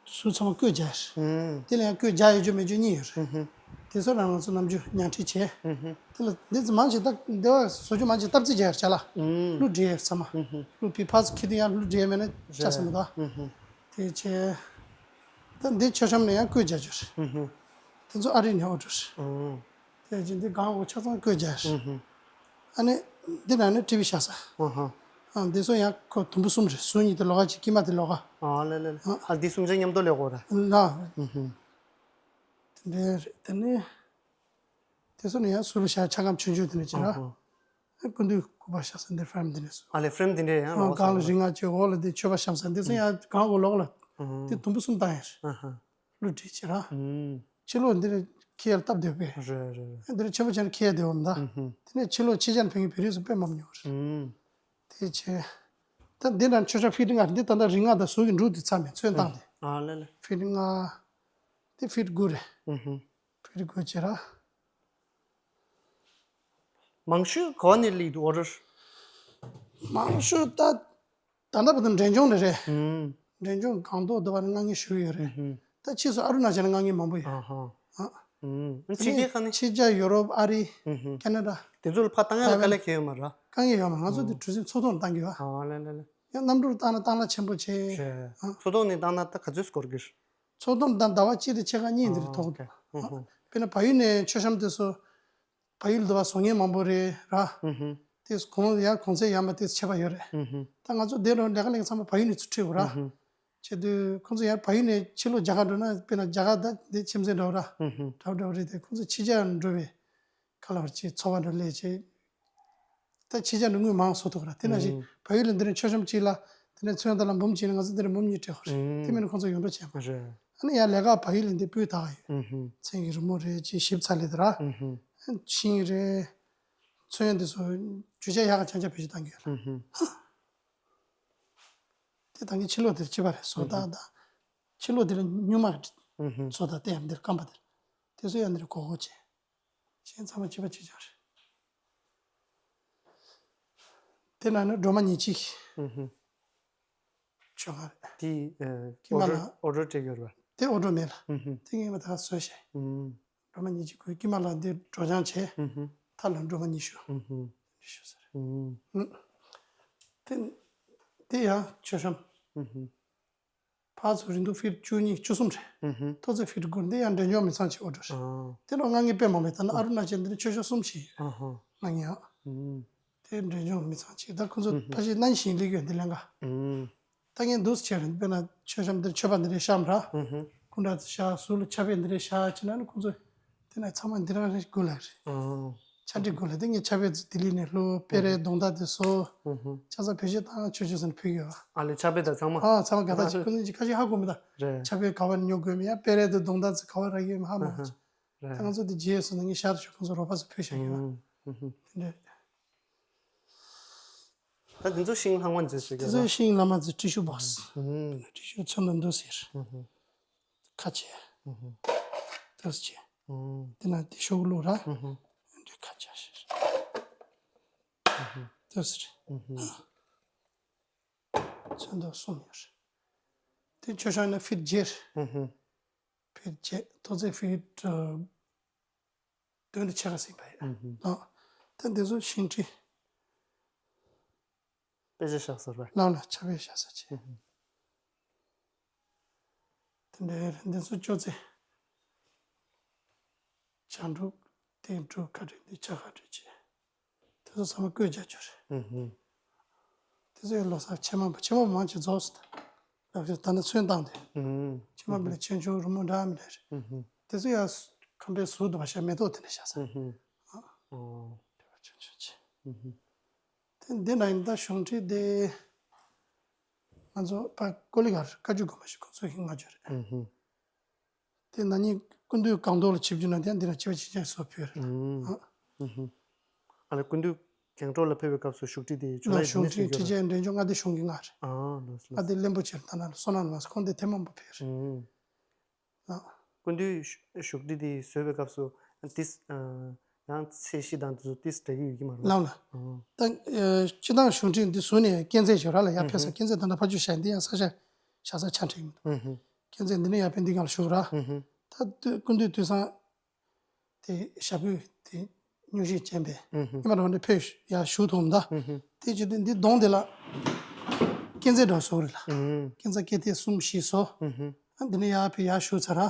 སུ་ཚང་མ་བརྐོས་རྒྱག་ཧུ། དེ་ལ་ཡང་བརྐོས་རྒྱག་ཡོད་རྒྱུ་མེད་རྒྱུ་གཉིས་ཡོད་རེད། ཧུ་ཧུ། དེ་ཚོ་རང་རང་ཚོ་ནམ་རྒྱུན་ཉར་ཁྲི་བྱས། ཧུ་ཧུ། དེ་ལ་འདི་ཚོ་མང་ཆེ་ད་འདི་བ་བཟོ་རྒྱུ་མང་ཆེ་སྟབས་རྩིས་རྒྱག་ཡོད་རེད་ལ། ཧུ། བླུགས་འདྲེ་ཡོད་རེད་ཚང་མ། ཧུ་ཧུ། བླུགས་ཕི་ཕ་ཚོ་ཁྱི་དེ་ཡང་བླུགས་འདྲེ་ཡོད་མེད་ན་ཅག་ས་མི་འདུག་ཧུ་ཧུ། དེ་བྱས། ད་འདི་མཆོད་བཤམས་ནས་ཡང་བརྐོས་རྒྱག་རྒྱུ་རེད། ཧུ་ཧུ། དེ་ཚོ་ཨ་རི་ནས་ཨོ་ཌར་རེད། ཨོ། དེ་བཞིན་འདི་སྒང་འོག་ཆ་ཚང་བརྐོས་རྒྱག་རེད། ཨུ་ཧུ། ཨ་ནི་འདི་ནང་ནས་ཊི་ཝི་བཞག་ས། ཨ་ཧ། ཨ་འདི་ཚོ་ཡང་ཁོ་དུམ་བུ་གསུམ་རེད། ཟུར་གཉིས་དེ་ལོགས་ཀ་གཅིག། དཀྱིལ་མ་དེ་ལོགས་ཀ་ཨ་ལེ་ལེ་ལེ། ཨ་འདི་གསུམ་ཆ་མཉམ་དུ་ལས་གོ་ར། ལ། ཨུ་ཧུ། དེ་འདྲའི་རེད། དེ་ནས་དེ་ཚོ་ནས་ཡང་ཟུར་བཞག་ཆ་སྒམ་ཆུང་ཆུང་དེ་ནས་བྱེད་ར། ཨ་ཧ། ཨ་སྐུ་མདུན་སྐུ་པར་བཞག་ས་འདི་ཧྥ་རེམ་འདི་ནས་སུ། ཨ་ལེ་ཧྥ་རེམ་འདི་འདྲའི་ཡང་ཨ་ལོགས་ས་སྒང་ལ་རིགས་ལྔ་བཅས་འོག་ལ་འདི་མཆོད་པ་བཤམས་ས་འདི་ཚོ་ཡང་སྒང་འོག་ལོགས་ལ། ཨུ་ཧུ། དེ་དུམ་བུ་གསུམ་བཏང་ཡ་རེད། ཨ་ཧ། བླུགས་འདྲེ་བྱེད་ར། ཨུམ། ཕྱི་ལོགས་འདི་རེད་ཁེལ་སྟབས་བདེ་བས། རེད་རེད་རེད། འདི་རེད་ཆེན་པོ་བྱས་ན་ཁེལ་བདེ་བོ་མི་འདུག་ཨུ་ཧུ། དེ་ནས་ཕྱི་ལོགས་ཕྱི་རྒྱལ་ཕེབས་མཁན་བོད་རིགས་སུ་དཔེ་མང་ཉུང་རེད། ཨུམ། དེ་བྱས། ད་འདི་འདྲ་མཆོད་བཤམས་ཕིཊ་ལྔ་རེད། འདི་ད་ལྟ་རིགས་ལྔ་དང་ཟུར་གྱི་འབྲུ་དེ་ཚར་མེད་ཚོན་བཏང་སྟེ། ཨ་ལེ་ལེ། ཕིཊ་ལྔ། འདི་ཕིཊ་དགུ་རེད། ཨུ་ཧུ། ཕིཊ་དགུ་བྱས་ར། མང་ཤོས་ག་བ་ནས་སླེབས་འདུག་ཨོ་ཌར། མང་ཤོས་ད། ད་ལྟ་བར་དུ་འབྲས་ལྗོངས་ནས་རེད། ཨུམ། འབྲས་ལྗོངས་སྒང་ཏོག་འདི་བར་ལྔ་ངེས་ཞུ་གི་ཡོད་རེད། ཨུ་ཧུ། ད་ཕྱིས་སུ་ཨ་རུ་ན་ཅལ་ལ་མངགས་མཁན་མང་པོ་ཡོད། ཨ་ཧ། ཨ། ཨུམ། ཕྱི་རྒྱལ་ཁག་ནས། ཕྱི་རྒྱལ། ཡོ་རོབ། ཨ་རི། ཨུམ་ཧུམ། ཁེ་ན་ཌ། དེ་ཚོ་ལ་ཕར་བཏང་ཡ་ལ་དཀའ་ལས་ཁེལ་ཡོད་མ་རེད། དཀའ་ངལ་ཡོད་མ་རེད། ང་ཚོ་དེ་གྲུ་གཟིངས་མཚོ་ཐོག་ནས་བཏང་གི་ཡོད། ཨ་ལེ་ལེ་ལེ། ཡང་གནམ་གྲུར་བཏང་ན་གཏོང་ལ་ཆེན་པོ་བྱས། རེད། ཨ། མཚོ་ཐོག་ནས་བཏང་ན་ད་ག་ཚོད་འགོར་གི་རེད། མཚོ་ཐོག་ནས་བཏང་ཟླ་བ་གཅིག་དང་ཕྱེད་ཀ་གཉིས་འདིར་ཐོག་ཨ་ཨོ་ཁེ། ཨུམ་ཧུམ། དཔེར་ན་བལ་ཡུལ་ནས་མཆོད་བཤམས་དེ་ཚོ། བལ་ཡུལ་དུ་བ་བཟོ་མཁན་མང་པོ་རེད་ར། ཨུ་ཧུམ། དེ་གོང་ཡར་གོང་ཚད་ཡར་མར་དེ་ཆད་པ་ཡོད་རེད། ཨུ་ཧུམ། ད་ང་ཚོ་འདིར་ལས་ཀ་ལས་ཚང་མ་བལ་ཡུལ་ནས་ཚུར་ཁྲིད་དགོས་ར། ཨུ་ཧུམ། བྱས་དུས་ཁོང་ཚོ་ཡར་བལ་ཡུལ་ནས་ཕྱིར་ལོག་རྒྱ་གར་འགྲོ་ན། དཔེར་ན་རྒྱ་གར་ད་འདི་ཁྱིམ་མཚེས་འདྲ་བོ་ར། ཨུ་ཧུམ། འདྲ་བོ་འདྲ་བོ་རེད་དེ། ཁོང་ཚོ་ཕྱི་རྒྱལ་འགྲོ་བའི་ཁ་ལ་བར་ཅིག་འཚོ་བ་འགྲོ་ལས་བྱས། ད་ཕྱི་རྒྱལ་ནས་དངུལ་མང་བཟོ་ཐུབ་ར། དེ་ནང་བཞིན་ཨུ་ཧུམ། བལ་ཡུལ་ལ་འདི་ནས་མཆོད་བཤམས་གཅིག་ལ་དེ་ནས་ཚོན་ད་ལ་འབུམ་གཅིག་ནས་ང་ཚོ་འདི་ནས་འབུམ་གཉིས་སྤྲད་དགོས་རེད། ཨུ་དེ་མིན་ན་ཁོང་ཚོ་ཡོང་འགྲོ་བྱས་མ། རེད། ཨ་ནི་ཡར་ལས་ཀ་བལ་ཡུལ་ལ་འདི་སྤུས་དག་ཡོད། ཨུ་ཧུམ། ཚན་གྱི་རི་མོ་རེད་ཅེས་ཞིབ་ཚགས་ལས་དེ་ར། ཨུ་ཧུམ། ཤིང་རེད། ཚོན་དེ་ཚོ་རྒྱུ་ཆ་ཡག་ག་ཆང་ཆ་བེད་སྤྱོད་བཏང་གི་ཡོད་ར། ཨུ་ཧུམ། དེ་ད་གིན་ཕྱི་ལོགས་དེར་སྐྱིད་པ་རེད། བཟོ་ལྟ་དང་། ཕྱི་ལོགས་དེ་ལ་སྨྱུག་མ་ཨུ་ཧུམ། བཟོ་ལྟ་བསྟན་འདིར་སྐམ་པ་དེ་ལ། དེ་ཚོ་ཡང་འདིར་གོ་གོ་བྱས། གཞན་ཚང་མ་སྐྱིད་པ་སྐྱིད་ཆག་རེད། དེ་ན་ནི་སྒྲོལ་མ་ཉིན་གཅིག་ཨུ་ཧུམ། ཆོ་ག་རེད། དེ་ཨ་ཀི་མ་ཨོ་ལ། ཌར་ཨོ་ཌར་སྤྲད་ཡོད་རེད་པ། དེ་ཨོ་ཌར་མེད་ལ། ཨུ་ཧུམ། དེ་ངས་མ་ད་ག་བཟོས་བྱས། ཨུམ། སྒྲོལ་མ་ཉིན་གཅིག་གོས་ཀི་མ་ལ་འདི་སྒྲོལ་ལྗང་བྱས། ཨུ་ཧུམ། ཐ་ལ་སྒྲོལ་མ་ཉི་ཤུ། ཨུ་ཧུམ། ཉི་ཤུ་ཟེར། ཨུམ། ཨུ། དེ་དེ་ཡང་མཆོད་བཤམས། ཨུ་ཧུམ། ཕར་ཚུར་རིང་ཐུང་ཕིཊ་བཅུ་གཉིས་བཅུ་གསུམ་རེད། ཨུ་ཧུམ། མཐོ་ཚད་ཕིཊ་དགུ། འདི་ཡང་འབྲས་ལྗོངས་མི་ཚང་ཅིག་ཨོ་ཌར་རེད། ཨ། དེ་ལ་མངགས་མཁན་དཔེ་མང་པོ་ཡོད། ད་ནི་ཨ་རུ་ན་ཅལ་འདི་ནི་མཆོད་བཤམས་གསུམ་ཞིག་ཡོད། ཨ་ཧ། མངགས་མཁན་ཡང་། ཨུམ། དེ་འབྲས་ལྗོངས་མི་ཚང་ཅིག་ད་ཁོ་ཚོ་ཨུ་ཧུམ། ཕལ་ཆེར་ནན་ཤིང་ལེགས་ཡོད་འདི་ལེན་ག་ཨུམ། ད་ངས་འདུག་སེ་བྱས་རེད། དཔེར་ན་མཆོད་བཤམས་འདིར་མཆོད་པ་འདི་རེ་བཤམས་ར། ཨུ་ཧུམ། སྐུ་འདྲ་ཚོ་བཞག་ཟུར་ལ་ཆ་བེད་འདི་རེ་བཞག་བྱས་ན་ནི་ཁོ་ཚོས་དེ་ན་ཚང་མ་འདི་རང་རེ་དགོས་ལ་རེད། ཨོ། ཆ་འགྲིག་དགོས་ལ། དེ་ངས་ཆ་བེད་ཚོ་ལྡི་ལི་ནས་ལྷོ་པེ་རེ་གདོང་ཐག་དེ་བཟོ། ཨུ་ཧུམ། ཆ་ཚང་བེད་སྤྱོད་བཏང་ཆོག་ཆོག་ཟེར་ནས་ཕུལ་གི་ཡོད། ཨ་ལེ་ཆ་བེད་ད་ཚང་མ། ཨ་ཚང་མ་དགའ་ཐག་ཆོད། ཁོ་ཚོ་ཁ་ཤས་ཧ་གོ་མི་ད། རེད། ཆ་བེད་ག་བར་ཉོ་དགོས་མིན། ཡང་པེ་རེ་དེ་གདོང་ཐག་ཚོ་ག་བར་རག་གི་ཡོད་མིན་ཧ་མ་གོ། ཨ་ཧ། རེད། ད་ང་ཚོ་དེ་རྗེས་སུ་ན་ངས་ཤར་ཆོག་ཁོ་ཚོ་རོགས་པ་ཚོ་ཕུལ་བཞག་ཡོད། ཨུ་ཧུམ། དེ་འདྲ། ད་དེ་ཚོ་ཤིང་ལྷག་མ་མཛེས་སུ་དེ་ཡོད་ཚོ་ལ། ཤིང་ལྷག་མ་མཛེས། ཊི་ཤུ་བོག་སི། ཨུ་ཧུམ། ཊི་ཤུ་ཚོན་དུ་འདུག་ཟེར། ཨུ་ཧུམ། ཁ་ཕྱེ། ཨུ་ཧུམ། ཏོག་ཙམ་ཕྱེ། ཨུ་ཧུམ། དེ་ན་དེ་ཤོག་བླུགས་ར། ཨུ་ཧུམ། འདི་ཁ་ཕྱེ་ཤེར། ཨུ་ཧུམ། ཏོག་ཙམ་རེད། ཨུ་ཧུམ། ཚོན་མདོག་གསུམ་ཡོད་རེད། དེ་མཆོད་བཤམས་ན་ཕིཊ་བརྒྱད་རེད། ཨུ་ཧུམ། ཕིཊ་བརྒྱད། མཐོ་ཚད་ཕིཊ་ཨ་བདུན་དང་ཕྱེད་ཀ་ཟིན་པ་ཡོད། ཨུ་ཧུམ། ཨ། ད་འདི་ཚོ་ཤིང་ཁྲི། དཔེ་ཆ་བཞག་ས་རེད། ལག་ལ་ཆ་བེད་བཞག་ས་ཆེ། ཨུ་ཧུམ། དེ་འདྲའི་འདི་ཚོ་སྐྱོ་ཚེ། བྱང་འབྲུག་སྟེང་འབྲུག་ཁ་བྲིས་འདི་ཆ་ཁ་བྲིས་བྱས། དེ་ཚོ་ཚང་མ་བཀོད་རྒྱ་ཆོར། ཨུ་ཧུམ། དེ་ཚོ་ཡང་ལོ་གསར་ཕྱེ་མ་ཕྱེ་མ་མང་ཆེ་རྫོགས་སོང་། ད་ད་ནི་ཚོན་བཏང་སྟེ། ཨུ་ཧུམ། ཕྱེ་མ་བིལ་ཆེན་ཆུང་རི་མོ་འདྲ་མི་འདྲ་རེད། ཨུ་ཧུམ། དེ་ཚོ་ཡང་ཁམས་པའི་ཟུར་དུ་བ་ཤ་མེ་ཏོག་དེ་འདྲ་བཞག་ས། ཨུ་ཧུམ། ཨོ། དེ་བ་ཆུང་ཆུང་ཆེ། ཨུ་ཧུམ། དེ་འདི་ན་ཡིན་ད་གཞུང་འབྲེལ་དེ། ང་ཚོ་ཕ་ཀོ་ལི་གར་བཀའ་བརྒྱུད་དགོན་པ་ཞིག་ཁོང་ཚོ་ཡིན་ང་ཚོ་རེད། ཨུ་ཧུམ། དེ་ན་ནིང་སྐུ་མདུན་སྒང་ཏོག་ལ་ཆིབས་བསྒྱུར་གནང་དེ་འདི་ལ་ཆིབས་ཆིབས་ཆེན་བཟོ་ཕུལ་རེད། ཨུམ། ཨ་ཧུམ། ཨ་ལེ་སྐུ་མདུན་སྒང་ཏོག་ལ་ཕེབས་པའི་སྐབས་སུ་བཞུགས་ཁྲི་དེ་ཇོ་ལ་ཡི་གཞུང་འབྲེལ་ཁྲི་ཆེན་འབྲས་ལྗོངས་མངའ་སྡེ་གཞུང་གི་མངའ་རེད། ཨ་ལོས་ལོས། མངའ་སྡེ་བློན་པོ་ཆེར་ད་ན་ལ་བསོད་ནམས་ལ་ཁོང་དེ་ཐེངས་མང་པོ་ཕེབས་རེད། ཨུམ། ལགས། སྐུ་མདུན་བཞུགས་ཁྲི་དེ་བཟོས་པའི་སྐབས་སུ་ཏིས་ཡང་ཚད་གཞི་དང་དེ་ཚོ་ཏིས་འདྲ་གི་ཡོད་ཀྱི་མ་རེད། ལགས་ལགས། ད་སྤྱི་བཏང་གཞུང་འབྲེལ་འདི་བཟོས་ནས་སྐས་འཛེག་ཞོར་ལ་ཡར་ཕེབས་ས་སྐས་འཛེག་ད་ལྟ་ཕ་ཇུ་བཞག་འདི་ཡང་ས་ཆ་བཞག་ས་ཆ་འཕྲད་ཀྱི་མི་འདུག་སྐས་འཛེག་འདི་ནས་ཡར་ཕེབས་འདི་སྒང་ལ་བཞུགས་ར། ད་སྐུ་མདུན་དུས་སང་དེ་ཞབས་པུས་དེ་སྙུང་གཞི་ཅན་པས་ཉི་མ་རང་ནས་ཕེབས་ཡར་བཞུགས་ཐུབ་མ་ད། དེ་བྱེད་དུས་འདི་གདོང་དེ་ལ་སྐས་འཛེག་འདྲ་བཟོ་རེད་ལ། སྐས་འཛེག་སྐས་ཐེངས་གསུམ་བཞི་བཟོ། ཨ་འདི་ནས་ཡར་ཕེབས་ཡར་བཞུགས་ཚར་ར།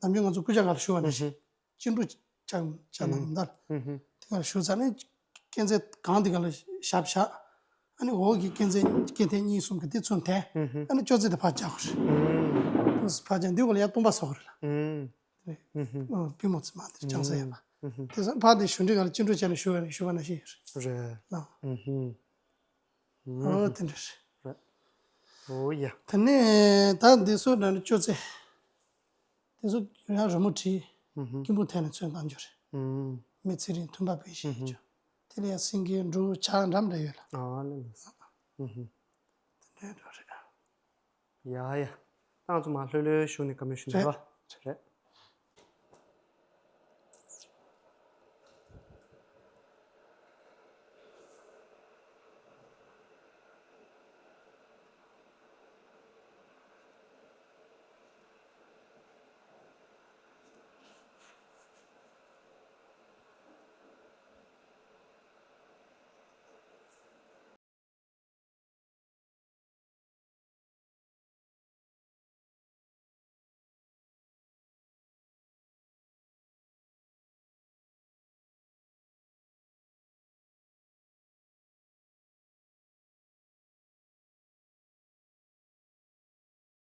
ནམ་རྒྱུན་ང་ཚོ་སྐུ་ཕྱྭ་སྒང་ལ་བཞུགས་པ་ནང་བཞིན། སྤྱི་འགྲོ་བྱ་བྱ་ནང་མདར། དེ་ག་ལ་བཞུགས་ཚར་ནས་སྐས་འཛེག་གང་དེ་ག་ལ་ཞབས་བཞག་ཨ་ནི་འོག་གི་སྐས་འཛེག་སྐས་ཐེངས་གཉིས་གསུམ་གི་དེ་ཚུན་ཐེངས་ཨ་ནི་ཅོ་ཙེ་དེ་ཕར་བཅག་དགོས་རེད། ཕར་བཅག་འདི་ག་ལ་ཡར་སྟོང་པ་བཟོ་དགོས་རེད་ལ། པུས་མོ་ཚིགས་མ་དེ་ཅང་ས་ཡ་མ། དེ་ཚོ་ཕར་དེ་གཞུང་འབྲེལ་ག་ལ་སྤྱི་འགྲོ་བྱས་ནས་བཞུགས་པ་ནས་བཞུགས་པ་ནང་བཞིན་ཡོད་རེད། རེད། ཨོ་དེ་འདྲ་རེད། རེད། ཨོ་ཡ། དེ་ནས་ད་འདི་ཚོ་འདྲ་ནི་ཅོ་ཙེ། དེ་ཚོ་ཡང་རི་མོ་བྲིས། སྐྱིད་པོ་འཐེན་ནས་ཚོན་བཏང་རྒྱུ་རེད། མི་ཚེ་རིང་མཐུན་པ་སྤེལ་ཞེས་བྱ། དེ་ལ་ཡང་སེང་གེ་འབྲུག་བྱ་འདྲ་མི་འདྲ་ཡོད་ལ། ཨ་ལེ་ལེ། དེ་འདྲའི་འདྲ་རེད། ཡ་ཡ། ད་ང་ཚོ་མ་ལྷོད་ལྷོད་བཞུགས་ནས་བཀའ་མོལ་ཞུ་ན་རེད། རེད།